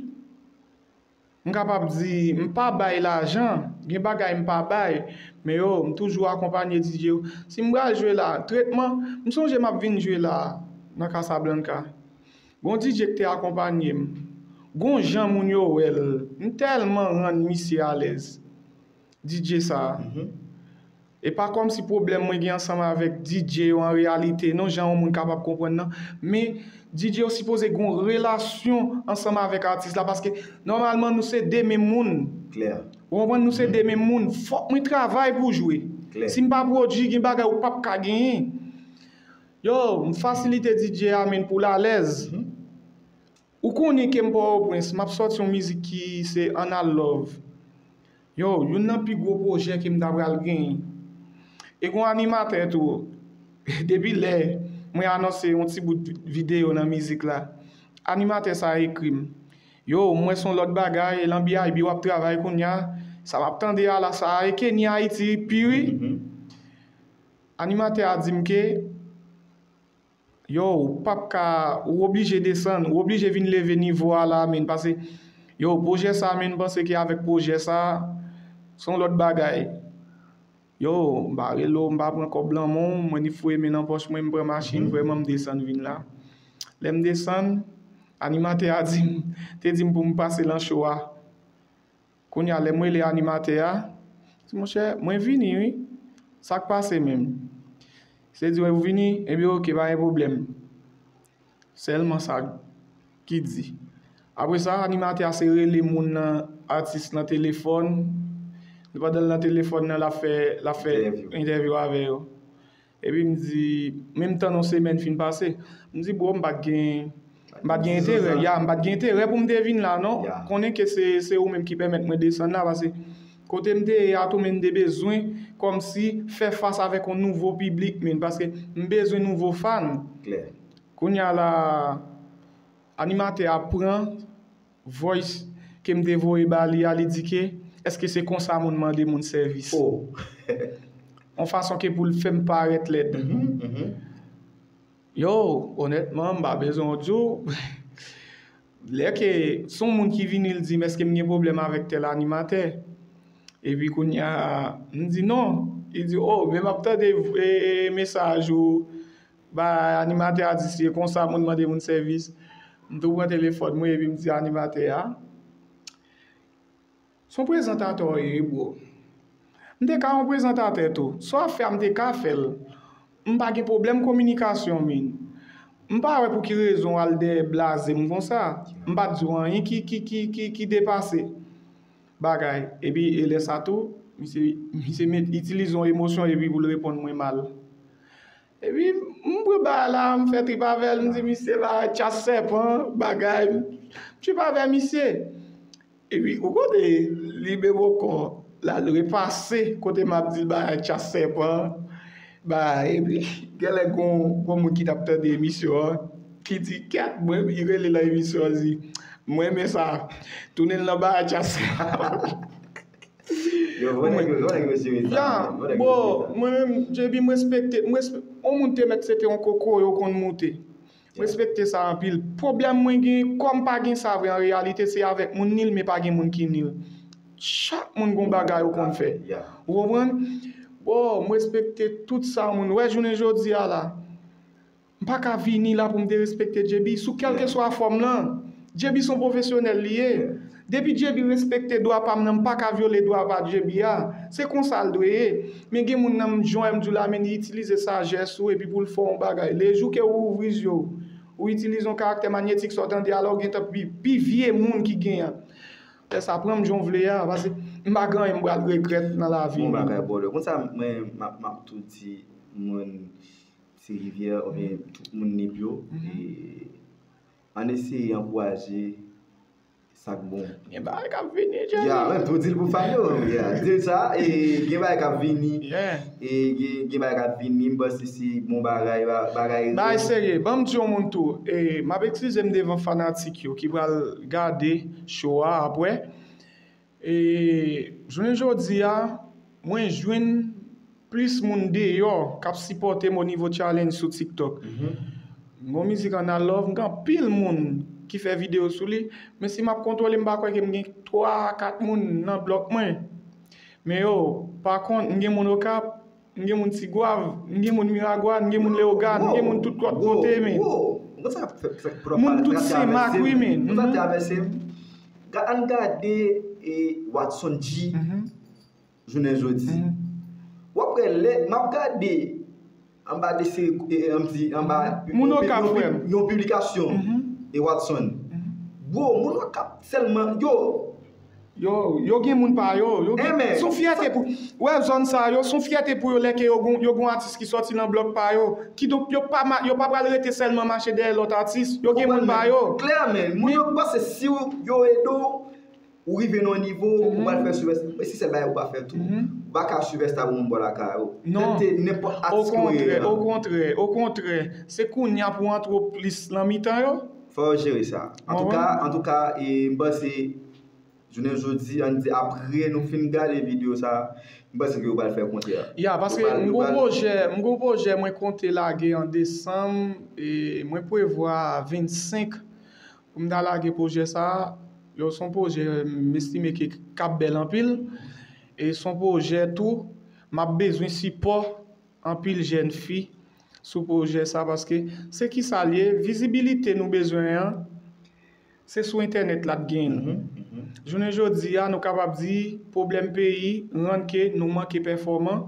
M kapab di, m pa bay lajan, gen bagay m pa bay, men yo, m toujou akonpanye D J yo. Si m pral jwe la, tretman, m sonje m ap vin jwe la nan Casablanca. Gon D J ki te akonpanye m. Gon jan moun yo wè l, m tèlman rann misye alèz. D J sa. E pa kòmsi pwoblèm mwen gen ansanm avèk D J yo an reyalite, non, jan yon moun kapab konprann nan. Men D J yo sipoze gen yon relasyon ansanm avèk atis la, paske nòmalman nou se de menm moun. Klè. Ou konprann, nou se de menm moun. Fòk mwen travay pou jwe. Klè. Si m pa pwodui, gen bagay ou p ap ka genyen. Yo, m fasilite D J a, men pou l alèz. Ou konnen ke m Pòtoprens, m ap sòti yon mizik ki se Anal Love. Yo, youn nan pi gwo pwojè ke m ta pral genyen. E gon animatè tou, depi lè mwen anonse yon ti bout videyo nan mizik la, animatè sa a ekri m. Yo, m wè se yon lòt bagay, Lanbi Ayiti w ap travay kounye a, sa m ap tande a la, sa a e ke ni Ayiti pi wi. Animatè a di m ke Yo, ou p ap ka, ou oblije desann, ou oblije vin leve nivo a la, men, paske, yo, pwojè sa, men, m panse ke avèk pwojè sa, se yon lòt bagay. Yo, m pa rele w, m pa pran kòb lan men w, mwen ni foure men nan pòch mwen, m pran machin, vrèman, m desann vin la. Lè m desann, animatè a di m, te di m pou m pase lan cho a. Kounye a, lè m rele animatè a, di, monchè, mwen vini, wi. Sa k pase menm? Se di, ou vini? Ebyen, oke, pa gen pwoblèm. Sèlman sa ki di. Apre sa, animatè a se rele moun nan, atis nan telefòn. Pandan l nan telefòn nan, l ap fè, l ap fè entèvyou avè yo. Epi m di, menm tan yon semèn fin pase, m di, bro, m pa t gen, m pa t gen enterè, ya, m pa t gen enterè pou m te vin la, non. Konnen ke se, se ou menm ki pèmèt mwen desann la, paske kote m te ye a tou, men m te bezwen kòmsi fè fas avèk yon nouvo piblik, men, paske m bezwen nouvo fan. Kounye a la, animatè a pran voice ke m te voye ba li a, li di ke, èske se konsa moun mande moun sèvis? Yon fason ke pou l fè m parèt lèd. Yo, onètman, m pa bezwen w di w, lè ke se yon moun ki vini, l di m, èske m gen pwoblèm avèk tèl animatè? Epi kounye a, m di non. Li di, oh, men m ap tande, e, e, mesaj ou, bay animatè a di se konsa moun mande moun sèvis. M tou pran telefòn mwen epi m di animatè a, se yon prezantatè w ye, bro. M te ka yon prezantatè tou. Sa w ap fè a, m te ka fè l. M pa gen pwoblèm kominikasyon, men. M pa wè pou ki rezon w al dèyè blaze m konsa. M pa t di w anyen ki, ki, ki, ki, ki depase bagay. Epi, e lè sa tou, misye, misye met, itilize yon emosyon epi pou l reponn mwen mal. Epi, m pran bagay la, m fè trip avè l, m di, misye, bagay tchas sèpan, bagay. M trip avè misye. Epi, ou konnen, li menm ankò, l al repase kote m ap di l bagay tchas sèpan. Bagay, epi, genlè gon, gon moun ki t ap tande emisyon an, ki di, kèt, mwen, li rele nan emisyon an, di, mwen renmen sa. Tounen l nan bagay tchas sèpan. Yo, bon nèg yo, bon nèg yo sere sa, ya, men, bon nèg yo sere sa. Mwen menm, J B, m respekte, m respe-, yon moun te mèt se te yon koko yo konn moute. M respekte sa anpil. Pwoblèm mwen gen, kòm pa gen sa vre, an reyalite, se avèk moun ni l, men pa gen moun ki ni l. Chak moun gon bagay yo konn fè. Ou konprann? Bon, m respekte tout sa moun. Wè, jounen jodi a la, m pa ka vini la pou m derespekte J B sou kèlkeswa fòm lan. J B se yon pwofesyonèl li ye. Depi J B respekte dwa pa m nan, m pa ka vyole dwa pa J B a. Se konsa l dwe ye. Men gen moun nan, m jan m di w la, men li itilize sajès ou epi pou l fè yon bagay. Lejou ke ou ouvri zye w, ou itilize yon karaktè manyetik, sa w tande a la, ou gentan pi, pi vye moun ki gen an. Lè sa pran m jan w vle a, paske m pa gen anyen m pral regrèt nan lavi m. Bon bagay, brother. Konsa, mwen, m ap, m ap tou di moun Ti Rivyè, oubyen tout moun Nip yo, e, ann eseye ankouraje sa k bon. Gen bagay k ap vini, Jerry. Ya, men tou di l pou fan yo. Ya, di l sa, e, gen bagay k ap vini. Yeah. E, gen, gen bagay k ap vini, m panse se bon bagay, ba-, bagay. Bagay serye, ban m di yon moun tou, e, m ap eskize m devan fanatik yo ki pral gade show a apre. E, jounen jodi a, mwen jwenn plis moun deyò k ap sipòte m o nivo challenge sou TikTok. Mhm. M gon mizik Anna Love, m gen anpil moun ki fè videyo sou li, men si m ap kontwole, m pa kwè ke m gen twa a kat moun nan blòk mwen. Men yo, pa kont, m gen moun Okap, m gen moun Tigwav, m gen moun Miragwàn, m gen moun Leyogàn, m gen moun tout lòt kote, men. Moun tout Senmak, wi, men. Gad, ann gade, e, Watson G, mhm, jounen jodi. Mhm. W ap wè lè m ap gade anba de seri, e, ann di, anba yon, yon piblikasyon, e Watson. Mhm. Bro, moun Okap sèlman, yo, yo, yo gen moun pa yo. Yo gen, se yon fyète pou, wè, zòn sa yo, se yon fyète pou yo lè ke yo gon, yo gon atis ki sòti nan blòk pa yo. Kidonk, yo pa ma-, yo pa pral rete sèlman mache dèyè lòt atis. Yo gen moun pa yo. Klè, men. Moun yo panse si yo ede w, ou rive nan yon nivo, ou pral fè sou rès. Men se sèl bagay ou pa fè tou. Ou pa ka sou rès ta pou moun bò lakay ou. Non. Tèt nenpòt atis ke w ye a. Okontrè, okontrè, okontrè. Se kounye a pou w antre w plis nan mitan yo. Fò yo jere sa. Antouka, antouka, e, m panse, jounen jodi, ann di apre nou fin gade videyo sa, m panse ke yo pral fè kontrè a. Ya, paske m gon pwojè, m gon pwojè mwen konte lage an desanm, e mwen prevwa vennsenk pou m ta lage pwojè sa a. Yo, se yon pwojè m estime ke k ap bèl anpil. E se yon pwojè tou, m ap bezwen sipò anpil jèn fi sou pwojè sa, paske se kisa l ye, vizibilite nou bezwen an, se sou entènèt la t gen l. Mhm, mhm. Jounen jodi a, nou kapab di, pwoblèm peyi rann ke nou manke pèfòman,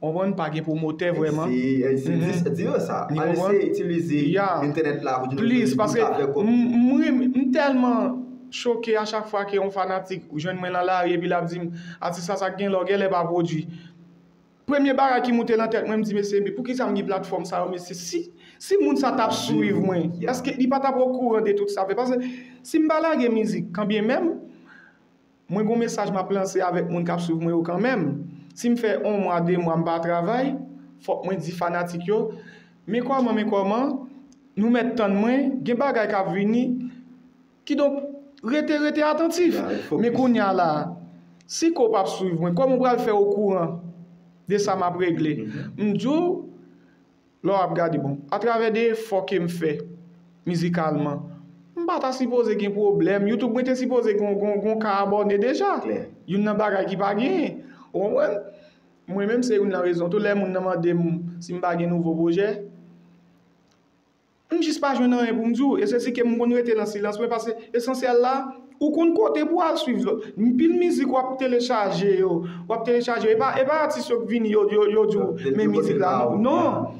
w konprann, pa gen pwomotè vrèman. Se, se, se, se di yo sa. Al eseye itilize entènèt la pou di nou plis, paske m, m, m, m tèlman choke a chak fwa ke yon fanatik jwenn mwen nan lari epi l ap di m, "Atis la, sa k gen la, w genlè pa pwodui." Premye bagay ki moute nan tèt mwen, m di, "Mesye, men poukisa m gen platfòm sa yo, mesye? Si, si moun sa t ap swiv mwen, èske li pa t ap okouran de tout sa?" Paske si m pa lage mizik, kanbyenmenm, mwen gon mesaj m ap lanse avèk moun k ap swiv mwen yo kanmenm. Si m fè yon mwa, de mwa, m pa travay, fòk mwen di fanatik yo, "Men kòman, men kòman, nou mèt tann mwen, gen bagay k ap vini." Kidonk, rete, rete atantif. Men kounye a la, si ke w p ap swiv mwen, kòman w pral fè okouran de sa m ap regle? M di w, lè w ap gade, bon, atravè de efò ke m fè mizikalman, m pa ta sipoze gen pwoblèm. YouTube mwen te sipoze gon, gon, gon ka abòne deja. Youn nan bagay ki pa genyen. Ou konprann? Mwen menm, se youn nan rezon tou, lè moun nan mande m si m pa gen nouvo pwojè, m jis pa jwenn anyen pou m di w, e se si ke m konn rete nan silans mwen, paske esansyèl la, ou konn kote pou w al swiv lòt. Anpil mizik w ap telechaje yo, w ap telechaje yo, e pa, e pa atis yo k vini, yo, yo, yo di w, "Men mizik la." Non.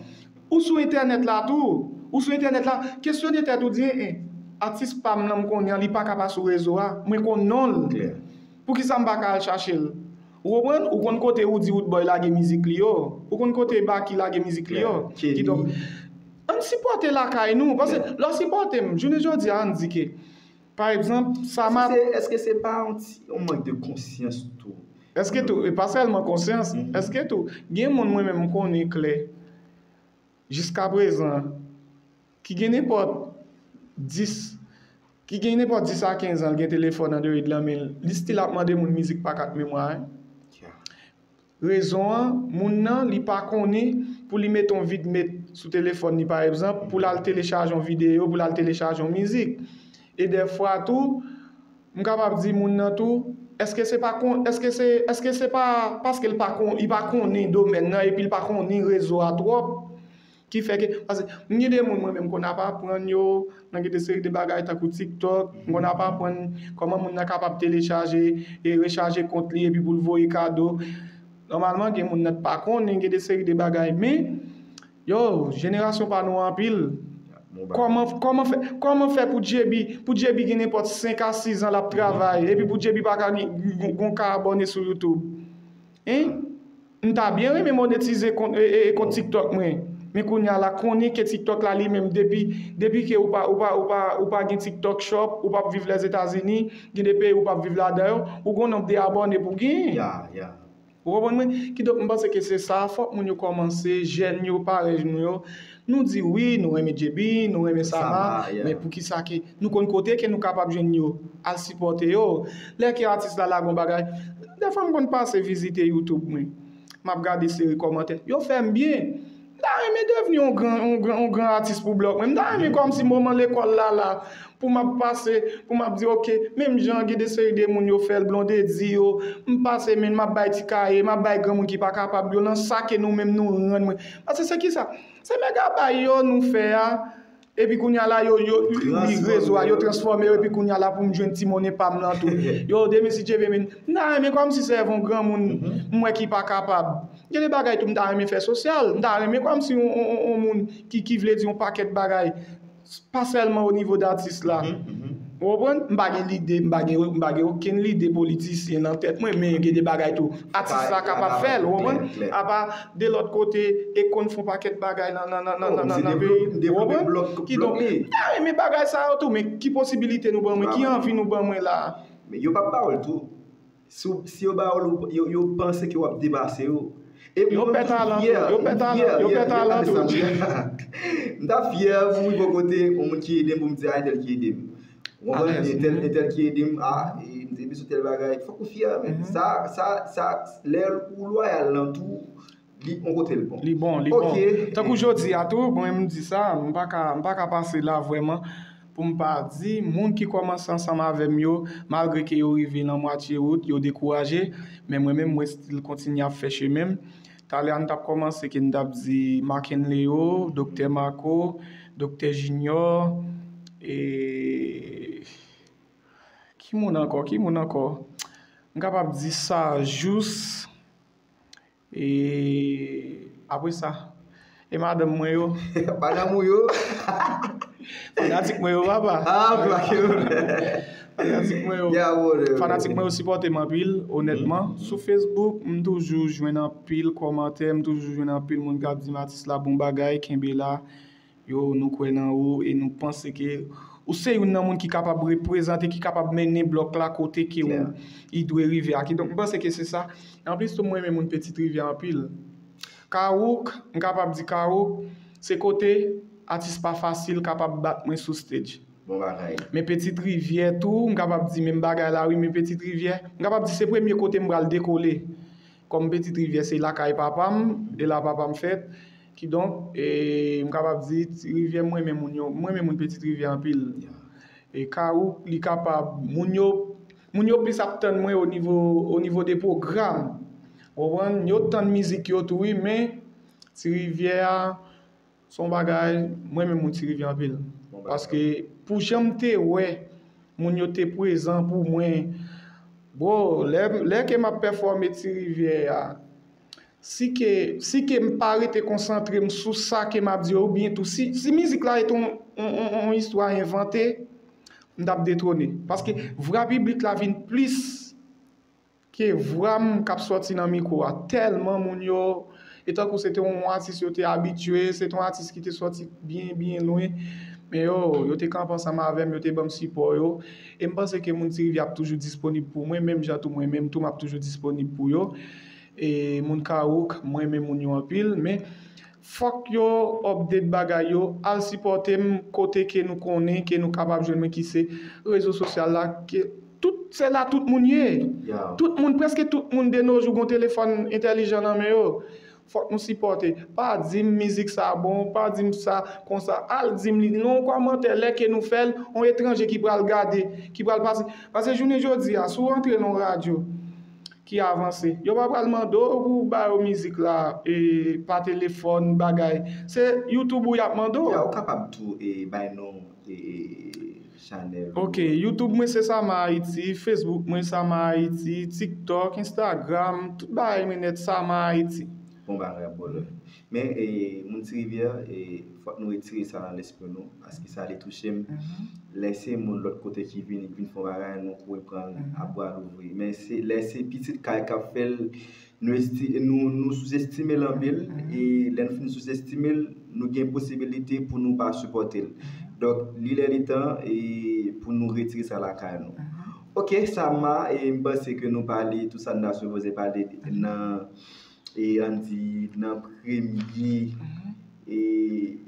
Ou sou entènèt la tou, ou sou entènèt la, kesyone tèt ou, di, "En, en, atis pa m nan m konnen an, li pa ka pa sou rezo a, mwen konn non l. Poukisa m pa ka al chache l?" Ou konprann? Ou konn kote Roody Roodboy lage mizik li yo. Ou konn kote Baky lage mizik li yo. Kidonk, ann sipòte lakay nou. Paske lè w sipòte m, jounen jodi a, ann di ke, pa egzanp, sa m ap... Èske se pa yon ti, yon mank de konsyans tou? Èske tou, e pa sèlman konsyans, èske tou, gen moun mwen menm m konnen klè, jiskaprezan, ki gen nenpòt dis, ki gen nenpòt dis a kenz an, l gen telefòn Android lan men l, li still ap mande moun mizik pa kat memwa, wi. Rezon an, moun nan, li pa konnen pou li mete yon vidmate sou telefòn li, pa egzanp, pou l al telechaje yon videyo, pou l al telechaje yon mizik. E dèfwa tou, m kapab di moun nan tou, èske se pa kon, èske se, èske se pa paske l pa kon, li pa konnen domèn nan, epi l pa konnen rezo a twòp, Ki fè ke, paske m gen de moun mwen menm m konn ap aprann yo nan gen de seri de bagay tankou TikTok, m konn ap aprann kòman moun nan kapab telechaje e rechaje kont li epi pou l voye kado. Nòmalman, gen moun nan t pa konnen, gen de seri de bagay, men, yo, jenerasyon pa nou anpil. Kòman, kòman fè, kòman fè pou J B, pou J B gen nenpòt senk a sis an l ap travay, epi pou J B pa ka gen, gen, gen ka abòne sou YouTube? Hein? M ta byen renmen monetize kont, e, e, e kont TikTok mwen. Men kounye a la, konnen ke TikTok la li menm, depi, depi ke ou pa, ou pa, ou pa, ou pa gen TikTok Shop, ou p ap viv Lèzetazini, gen de peyi ou p ap viv ladan yo, ou gon nonb de abòne pou genyen. Ya, ya. Ou konprann mwen? Kidonk, m panse ke se sa, fòk moun yo kòmanse, jèn yo, parèy nou yo, nou di wi, nou renmen J B, nou renmen Sama, men poukisa ke nou konn kote ke nou kapab jwenn yo, al sipòte yo. Lè ke atis la lage yon bagay, dèfwa m konn pase vizite YouTube mwen, m ap gade seri kòmantè, yo fè m byen. M ta renmen devni yon gran, yon gran, yon gran atis pou blòk mwen. M ta renmen kòmsi moman lekòl la la, pou m ap pase, pou m ap di, oke, menm jan gen de seri de moun yo fè l, Blondedy yo, m pase men m ap bay ti kaye, m ap bay granmoun ki pa kapab yo, nan sa ke nou menm nou rann mwen. Paske se kisa? Se megabay yo nou fè a, epi kounye a la, yo, yo, li rezo a, yo transfòme yo, epi kounye a la pou m jwenn ti monnen pa m lan tou. Yo, demen si Dye vle, men, m ta renmen kòmsi sèvi yon granmoun, m wè ki pa kapab. Gen de bagay tou, m ta renmen fè sosyal, m ta renmen kòmsi yon, yon, yon, yon moun ki, ki vle di yon pakèt bagay, pa sèlman o nivo datis la. Ou konprann? M pa gen lide, m pa gen, m pa gen okenn lide politisyen nan tèt mwen, men gen de bagay tou, atis la kapab fè l, ou konprann? Apa de lòt kote, e konn fè yon pakèt bagay nan, nan, nan, nan, nan, nan peyi, ou konprann? Kidonk, m ta renmen bagay sa yo tou, men ki posibilite nou ban mwen, ki anvi nou ban mwen la? Men yo p ap ba w l tou. Si, w- si yo ba w l, yo, yo panse ke w ap depase yo. E yo pè talan tou, yo pè talan, yo pè talan tou. M ta fyè pou m rive kote yon moun ki ede m, pou m di a entèl ki ede m. Ou konprann? Entèl, entèl ki ede m, a, e, m te bezwen tèl bagay. Fòk ou fyè, men. Sa, sa, sa, lè ou lwayal lan tou, li yon kote l bon. Li bon, li bon. Tankou jodi a tou, mwen m di sa, m pa ka, m pa ka pase la vrèman pou m pa di, moun ki kòmanse ansanm avè m yo, malgre ke yo rive nan mwatye wout, yo dekouraje, men mwen menm, mwen still kontinye ap fè chemen m. Talè a, n t ap kòmanse ke n t ap di Mackenley yo, Doktè Marco, Doktè Junior, e, ki moun ankò, ki moun ankò? M kapab di sa jous. E apre sa, e madanm mwen yo. Madanm ou yo? Fanatik mwen yo, papa. Ah, ok, ok. Fanatik mwen yo. Yeah, brother. Fanatik mwen yo sipòte m anpil, onètman. Sou Facebook, m toujou jwenn anpil kòmantè, m toujou jwenn anpil moun k ap di m atis la bon bagay, kenbe la. Yo, nou kwè nan ou e nou panse ke ou se youn nan moun ki kapab reprezante, ki kapab mennen blòk la kote ke ou, li dwe rive a. Kidonk, m panse ke se sa. Anplis tou, mwen renmen moun Petit Rivyè anpil. Kawouk, m kapab di Kawouk, se kote atis pa fasil kapab bat mwen sou stage. Bon bagay. Men Petit Rivyè tou, m kapab di menm bagay la, wi, men Petit Rivyè, m kapab di se premye kote m pral dekole. Kòm Petit Rivyè se lakay papa m, e la papa m fèt. Kidonk, e, m kapab di, Ti Rivyè, m renmen moun yo, m renmen moun Petit Rivyè anpil. E Kawouk, li kapab, moun yo, moun yo plis ap tann mwen o nivo, o nivo de pwogram. Ou konprann? Yo tann mizik yo tou, wi, men Ti Rivyè a, se yon bagay, mwen menm moun Ti Rivyè anpil. Paske pou jan m te wè moun yo te prezan pou mwen, bro, lè, lè ke m ap pèfòme Ti Rivyè a, si ke, si ke m pa rete konsantre m sou sa ke m ap di yo, oubyen tou, si, si mizik la rete yon, yon, yon, yon istwa envante, m t ap detwone. Paske vwa piblik la vin plis ke vwa m k ap sòti nan mikwo a. Tèlman moun yo, e tankou se te yon atis yo te abitye, se te yon atis ki te sòti byen, byen lwen. Men yo, yo te kanpe ansanm avè m, yo te ban m sipò yo. E m panse ke moun Ti Rivyè ap toujou disponib pou mwen, menm jan tou mwen menm tou m ap toujou disponib pou yo. E moun Kawouk, mwen renmen moun yo anpil, men fòk yo update bagay yo, al sipòte m kote ke nou konnen, ke nou kapab jwenn mwen, ki se rezo sosyal la, ke tout, se la tout moun ye. Tout moun, prèske tout moun de nos jours gon telefòn entèlijan nan men yo. Fòk nou sipòte. Pa di m mizik sa bon, pa di m sa konsa. Al di m li nan yon kòmantè, lè ke nou fè l, yon etranje ki pral gade, ki pral pase. Paske jounen jodi a, si w antre nan yon radyo, ki avanse. Yo pa pral mande w pou w ba yo mizik la e, pa telefòn, bagay. Se YouTube ou y ap mande w. Ya, ou kapab tou e, bay non e, e, chanèl ou. Ok, YouTube mwen se Sama Haiti, Facebook mwen Sama Haiti, TikTok, Instagram, tout bagay mwen nèt Sama Haiti. Bon bagay, brother. Men e, moun Ti Rivyè, e, fòk nou retire sa nan lespri nou, paske sa li touche m. Lè se moun lòt kote ki vini, ki vin fè yon bagay, nou kouri pran l a bra louvri. Men se lè se pitit kay k ap fè l, nou, esti, nou, nou souzestime l anpil, e lè nou fin souzestime l, nou gen posibilite pou nou pa sipòte l. Donk, li lè li tan e, pou nou retire sa lakay nou. Ok, Sama, e m panse ke nou pale tout sa n ta sipoze pale nan e ann di nan premye e,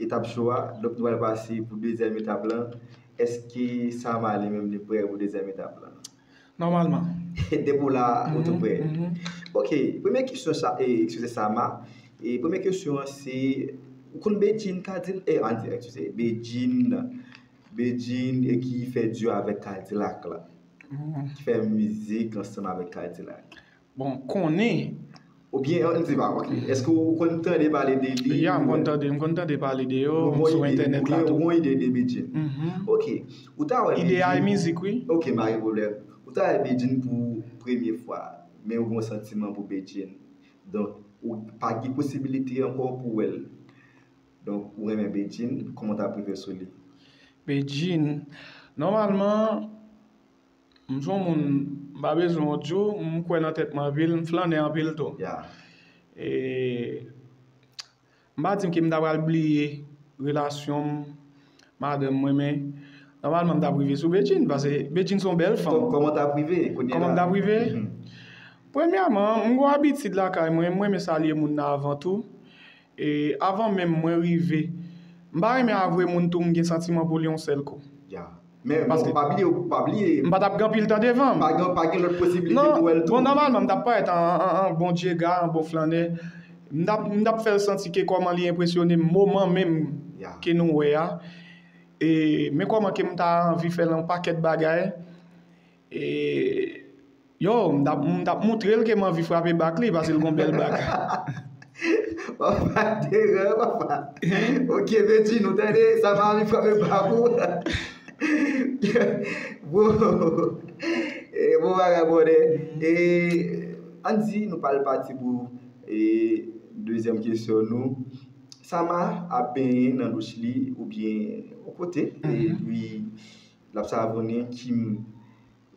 etap show a. Donk nou pral pase pou dezyèm etap lan. Èske Sama li menm li prè pou dezyèm etap lan? Nòmalman. Depi w la, ou tou prè. Ok, premye kesyon sa, e, eskize Sama. E premye kesyon an se, ou konn Bedjine Kadil, e, ann di, eskize, Bedjine, Bedjine e ki fè duo avèk Kadilak la. Ki fè mizik ansanm avèk Kadilak. Bon, konnen. Oubyen, ann di pa, ok. Èske ou konn tande pale de li? Ya, m konn tande, m konn tande pale de yo sou entènèt la tou. Ou gen ide de Bedjine. Ok. Ou ta wè Ide a e mizik, wi. Ok, pa gen pwoblèm. Ou ta wè Bedjine pou premye fwa, men ou gen yon santiman pou Bedjine. Donk, ou pa gen posibilite ankò pou w wè l. Donk, ou renmen Bedjine, kòman w ta prive sou li? Bedjine, nòmalman, m se yon moun, m pa bezwen w di w, m kwè nan tèt mwen anpil, m flannè anpil tou. Ya. E, m pa di m ke m ta pral bliye relasyon m, madanm mwen, men nòmalman m ta prive sou Bedjine, paske Bedjine se yon bèl fanm. Kòman w ta prive? Kòman m ta prive? Premyèman, m gon abitid lakay mwen, m renmen salye moun nan avan tou. E avan menm mwen rive, m pa renmen avwe moun tou m gen santiman pou li yon sèl kou. Ya. Men bon, pa bliye, pa bliye. M pa t ap gen anpil tan devan m. Pa gen, pa gen lòt posibilite pou wè l tou. Non, bon, nòmalman, m t ap parèt an, an, an bon dyega, an bon flannè. M t ap, m t ap fè l santi ke kòman li enpresyone m moman menm ke nou wè a. E, men kòman ke m ta anvi fè l yon pakèt bagay. E, yo, m t ap, m t ap moutre l ke m anvi frape bak li, paske l gon bèl bak. Papa deran, papa. Ok, Bedjine, ou tande, sa m anvi frape bak ou. Bon, e, bon bagay, brother. E, ann di, nou pral pati pou e, dezyèm kesyon nou. Sama ap benyen nan douch li oubyen yon kote, epi l ap savonnen kim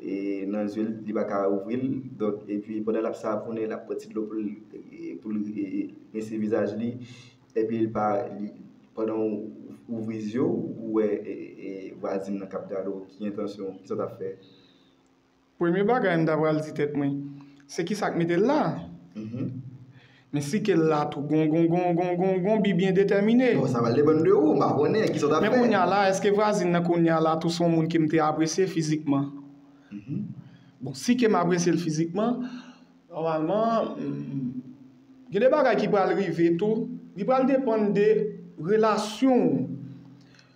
e, nan zye l, li pa ka ouvri l. Donk, epi pandan l ap savonnen, l ap pran ti dlo pou l, e, pou l e, rinse vizaj li. Epi l pa, li, pandan w ouvri zye w, ou wè e, e, vwazin nan k ap gade w, ki entansyon, kisa w t ap fè? Premye bagay m ta pral di tèt mwen, se kisa k mete l la? Men si ke l la tou, gon, gon, gon, gon, gon, gon bi byen detèmine. Bon, sa pral depann de ou, m pa konnen, kisa w t ap fè? Men kounye a la, èske vwazin nan kounye a la tou se yon moun ke m te apresye fizikman? Bon, si ke m apresye l fizikman, nòmalman, mm, gen de bagay ki pral rive tou, li pral depann de relasyon w.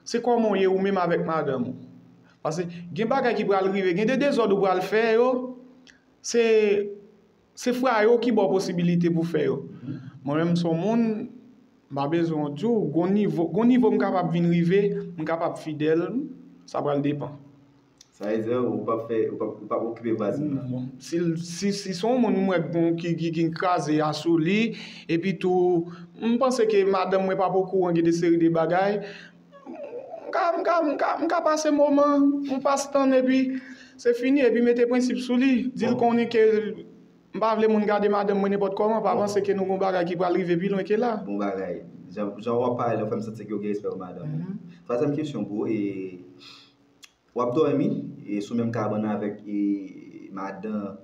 Se kòman w ye ou menm avèk madanm ou. Paske gen bagay ki pral rive, gen de dezòd ou pral fè yo, se, se fraye w ki ba w posibilite pou fè yo. Mwen menm, m se yon moun, m pa bezwen w di w, gon nivo, gon nivo m kapab vin rive, m kapab fidèl, sa pral depann. Sa vle di, ou p ap fè, ou p ap, ou p ap okipe vwazin nan. Bon, si, si, si se yon moun m wè k gon, ki, ki, ki kraze a sou li, epi tou, m panse ke madanm mwen p ap okouran gen de seri de bagay, m ka, m ka, m ka, m ka pase moman, yon pas tan, epi se fini, epi mete prensip sou li, di l konnen ke m pa vle moun gade madanm mwen nenpòt kòman, pa panse ke nou gon bagay ki pral rive pi lwen ke la. Bon bagay. Jan, jan w ap pale, w fè m santi ke w gen respè pou madanm ou. Twazyèm kesyon, bro, e, w ap dòmi e, sou menm kabann avèk e, madan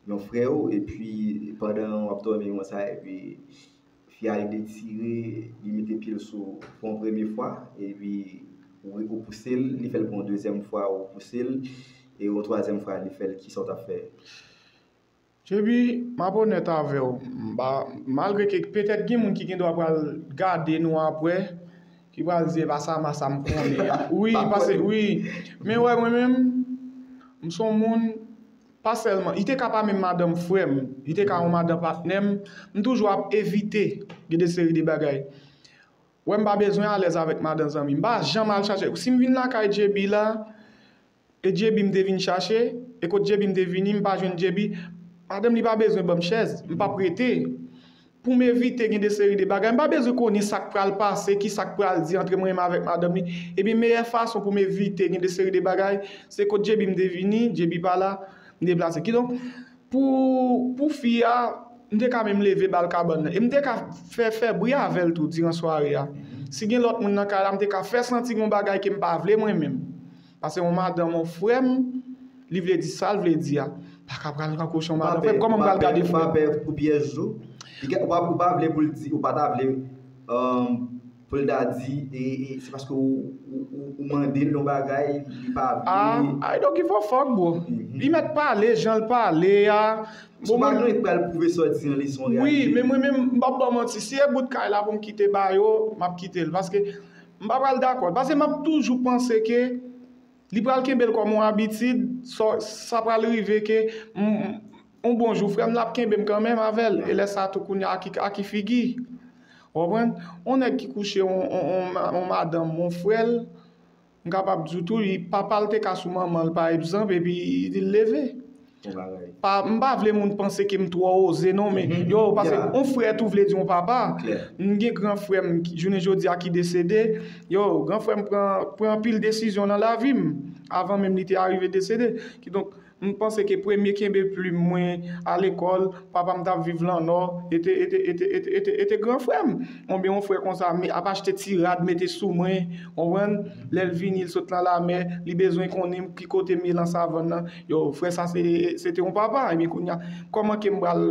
yon frè w, epi pandan w ap dòmi konsa, epi fi a li detire, li mete pye l sou pou yon premye fwa, epi ou, ou pouse l, li fè l pou yon dezyèm fwa, ou pouse l, e yon twazyèm fwa, li fè l, kisa w t ap fè? Djebi, m ap onèt avè w. M pa, malgre ke petèt gen moun ki gen dwa pral gade nou apre, ki pral di, e pa sa, ma sa m konnen. Wi, pase, wi. Men wè, mwen menm, m se yon moun, pa sèlman, li te ka pa menm madanm frè m, li te ka yon madanm patnè m, m toujou ap evite gen de seri de bagay. Wè, m pa bezwen alèz avèk madanm zanmi m. M pa janm al chache. Si m vin lakay J B la, e J B m te vin chache, e kot J B m te vini, m pa jwenn J B, madanm li pa bezwen ban m chèz, m p ap rete. Pou m evite gen de seri de bagay, m pa bezwen konnen sa k pral pase, ki sa k pral di antre mwen menm avèk madanm li. Ebyen, meyè fason pou m evite gen de seri de bagay, se kot J B m te vini, J B pa la, m deplase. Kidonk, pou, pou fi a, m te ka menm leve ba l kabann nan. E m te ka fè, fè bri avè l tou diran sware a. Si gen lòt moun nan kay la, m te ka fè santi gen yon bagay ke m pa vle mwen menm. Paske yon madanm, yon frè m, li vle di sa l vle di a. Pa ka pral rankoche yon madanm frè m. Kòman m pral gade frè m? Ou pa pè pou pyès jou? Ou pa, ou pa vle pou l di, ou pa ta vle, um, pou l ta di, e, e, se paske ou, ou, ou, ou mande l yon bagay, li pa vle. Ah, I don't give a fuck, bro. Li mèt pale, jan l pale a. Bon, mwen, nou pral pwouve sa w di an, li se yon reyalite. Wi, men mwen menm, m p ap ba w manti. Si e bout kay la pou m kite ba yo, m ap kite l. Paske m pa pral dakò. Paske m ap toujou panse ke li pral kenbe l kòm yon abitid, sa, sa pral rive ke m, m, yon bon jou, frè m la ap kenbe m kanmenm avè l. E lè sa a tou, kounye a, a ki, a ki figi? Ou konprann? Yon nèg ki kouche yon, yon, yon, yon madanm, yon frè l, m kapab di w tou, li, papa l te ka sou manman l, pa egzanp, epi li leve. Pa, m pa vle moun panse ke m twò oze, non, men, yo, paske yon frè tou vle di yon papa. M gen gran frè m, ki, jounen jodi a, ki desede. Yo, gran frè m pran, pran anpil desizyon nan lavi m, avan menm li te arive desede. Kidonk, m panse ke premye kenbe plim mwen a lekòl, papa m t ap viv Lannò, e te, e te, e te, e te, e te, e te gran frè m. Oubyen yon frè konsa, ap achte ti rad, mete sou mwen, konprann? Lè l vini, l sot nan lamè, li bezwen konnen ki kote m ye nan savann nan. Yo, frè sa, se, se te yon papa. Ebyen, kounye a, kòman ke m pral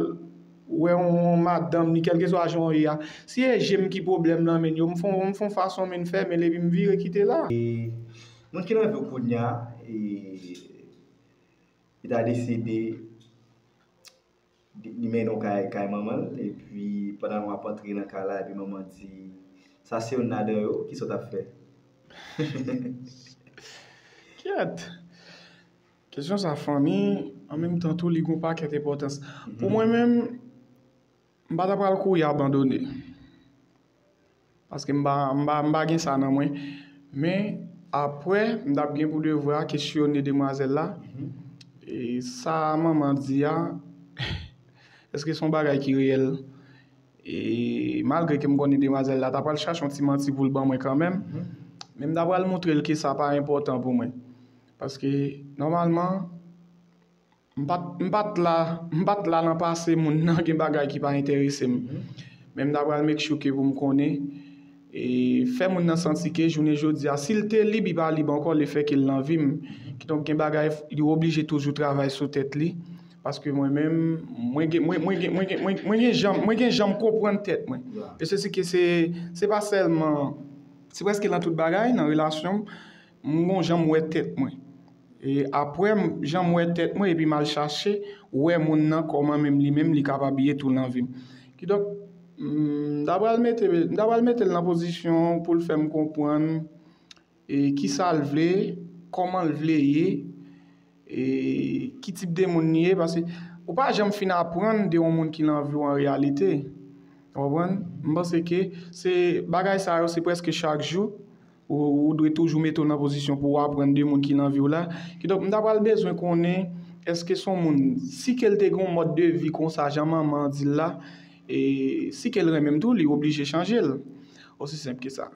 wè yon madanm, ni kèlkeswa jan w ye a? Si e je m ki pwoblèm nan, men yo, m fè, m fè yon fason, men m fèmen l, epi m vire kite la. E, moun ki nan vi w kounye a, e, li ta deside, li, li mennen w kay, kay manman l, epi pandan w ap antre nan kay la, epi manman di, "Sa se youn ladan yo, kisa w t ap fè?" Kyèt. Kesyon sa funny, an menm tan tou, li gen yon pakèt enpòtans. Pou mwen menm, m pa ta pral kouri abandone. Paske m pa, m pa, m pa gen sa nan mwen. Men, apre, m t ap gen pou devwa kesyone demwazèl la. E sa manman di a, èske se yon bagay ki reyèl? E malgre ke m konnen demwazèl la ta pral chache yon ti manti pou l ban mwen kanmenm, men m ta pral montre l ke sa pa enpòtan pou mwen. Paske, nòmalman, m pa t, m pa t la, m pa t la nan pase moun nan, gen bagay ki pa enterese m. Men m ta pral make sure ke pou m konnen, e fè moun nan santi ke jounen jodi a, si l te lib, li pa lib ankò, lefèke l nan vi m. Kidonk, gen bagay, li oblije toujou travay sou tèt li. Paske mwen menm, mwen gen, mwen, mwen gen, mwen gen, mwen, mwen gen janm, mwen gen janm konprann tèt mwen. E se si ke se, se pa sèlman, se prèske nan tout bagay, nan relasyon, m gon jan m wè tèt mwen. E apre m, jan m wè tèt mwen, epi m al chache wè moun nan kòman menm li menm li kapab ye tou nan vi m. Kidonk, m ta pral mete, m ta pral mete l nan pozisyon pou l fè m konprann, e, kisa l vle, kòman l vle ye, e, ki tip de moun li ye, paske ou pa janm fin aprann de yon moun ki nan vi w an reyalite. Ou konprann? M panse ke se bagay sa yo, se prèske chak jou. Ou, ou dwe toujou mete w nan pozisyon pou w aprann de moun ki nan vi w la. Kidonk, m ta pral bezwen konnen, èske se yon moun, si ke l te gen yon mòd de vi konsa, jan manman an di l la, e si ke l renmen m tou, li oblije chanje l. Osi senp ke sa.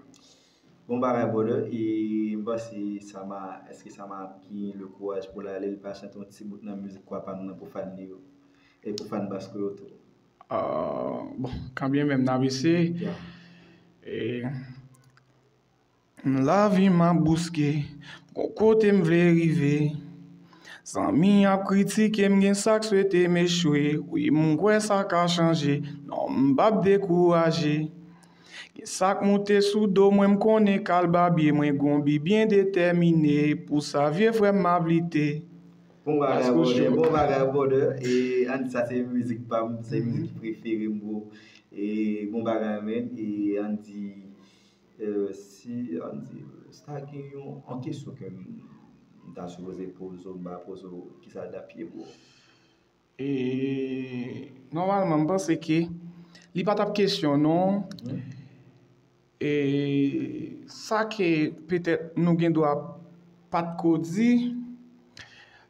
Bon bagay, brother. E m panse Sama, èske Sama ap gen le kouraj pou l ale, l pa chante yon ti bout nan mizik kwa pa m nan pou fan li yo? E pou fan Basko yo tou. Ah, bon, kanbyen menm n ap eseye. E, lavi m ap bouske, gon kote m vle rive. Zanmi ap kritike m, gen sa k swete m echwe. Wi, m kwè sa ka chanje. Non, m p ap dekouraje. Gen sa k moute sou do mwen, m konnen k al babye, mwen gon bi byen detèmine. Pou sa, vye frè m, m ap lite. Bon bagay, brother. Bon bagay, brother. E, ann di sa se mizik pa m, se mizik prefere m, bro. E, bon bagay, man. E, ann di, e, si, ann di, si ta gen yon, yon kesyon ke m, M ta sipoze poze w, m pa poze w, kisa dap ye, bro? E nòmalman, m panse ke li pa t ap kesyon non. E sa ke petèt nou gen dwa pa t ko di,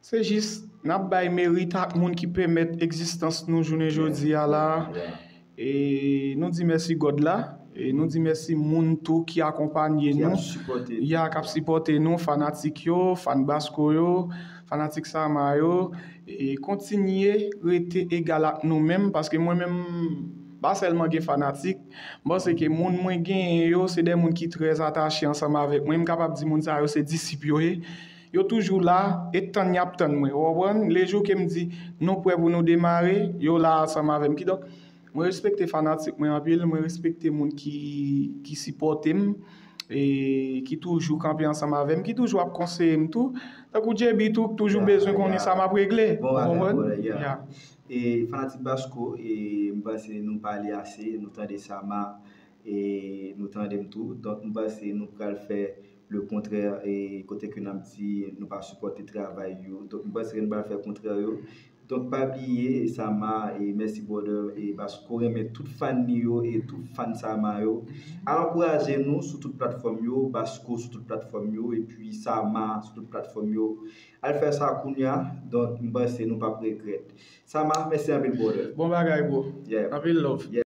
se jis n ap bay merit ak moun ki pèmèt egzistans nou jounen jodi a la. E nou di mèsi God la. E nou di mèsi moun tou ki akonpanye nou, ya k ap sipòte nou, fanatik yo, fan Basco yo, fanatik Sama yo. E kontinye rete egal ak nou menm, paske mwen menm pa sèlman gen fanatik. M panse ke moun mwen genyen yo se de moun ki trè atache ansanm avèk mwen. M kapab di moun sa yo se disip yo ye. Yo toujou la e tann y ap tann mwen, ou konprann? Lejou ke m di nou prè pou nou demare, yo la ansanm avè m. Kidonk, mwen respekte fanatik mwen anpil, mwen respekte moun ki ki sipòte m e ki toujou kanpe ansanm avè m, ki toujou ap konseye m tou. Tankou J B tou, toujou bezwen konnen sa m ap regle. Ou konprann? E fanatik Basco, e m panse nou pale ase, nou tande Sama, e nou tande m tou. Donk, m panse nou pral fè le kontrè, e kote ke n ap di nou pa sipòte travay yo. Donk, m panse ke nou pral fè kontrè yo. Donk, pa bliye, Sama, e mèsi, brother, e Basco renmen tout fan li yo e tout fan Sama yo. Al ankouraje nou sou tout platfòm yo, Basco sou tout platfòm yo, epi Sama sou tout platfòm yo. Al fè sa kounya, donk, m panse nou p ap regrèt. Sama, mèsi anpil, brother. Bon bagay, bro. Anpil love.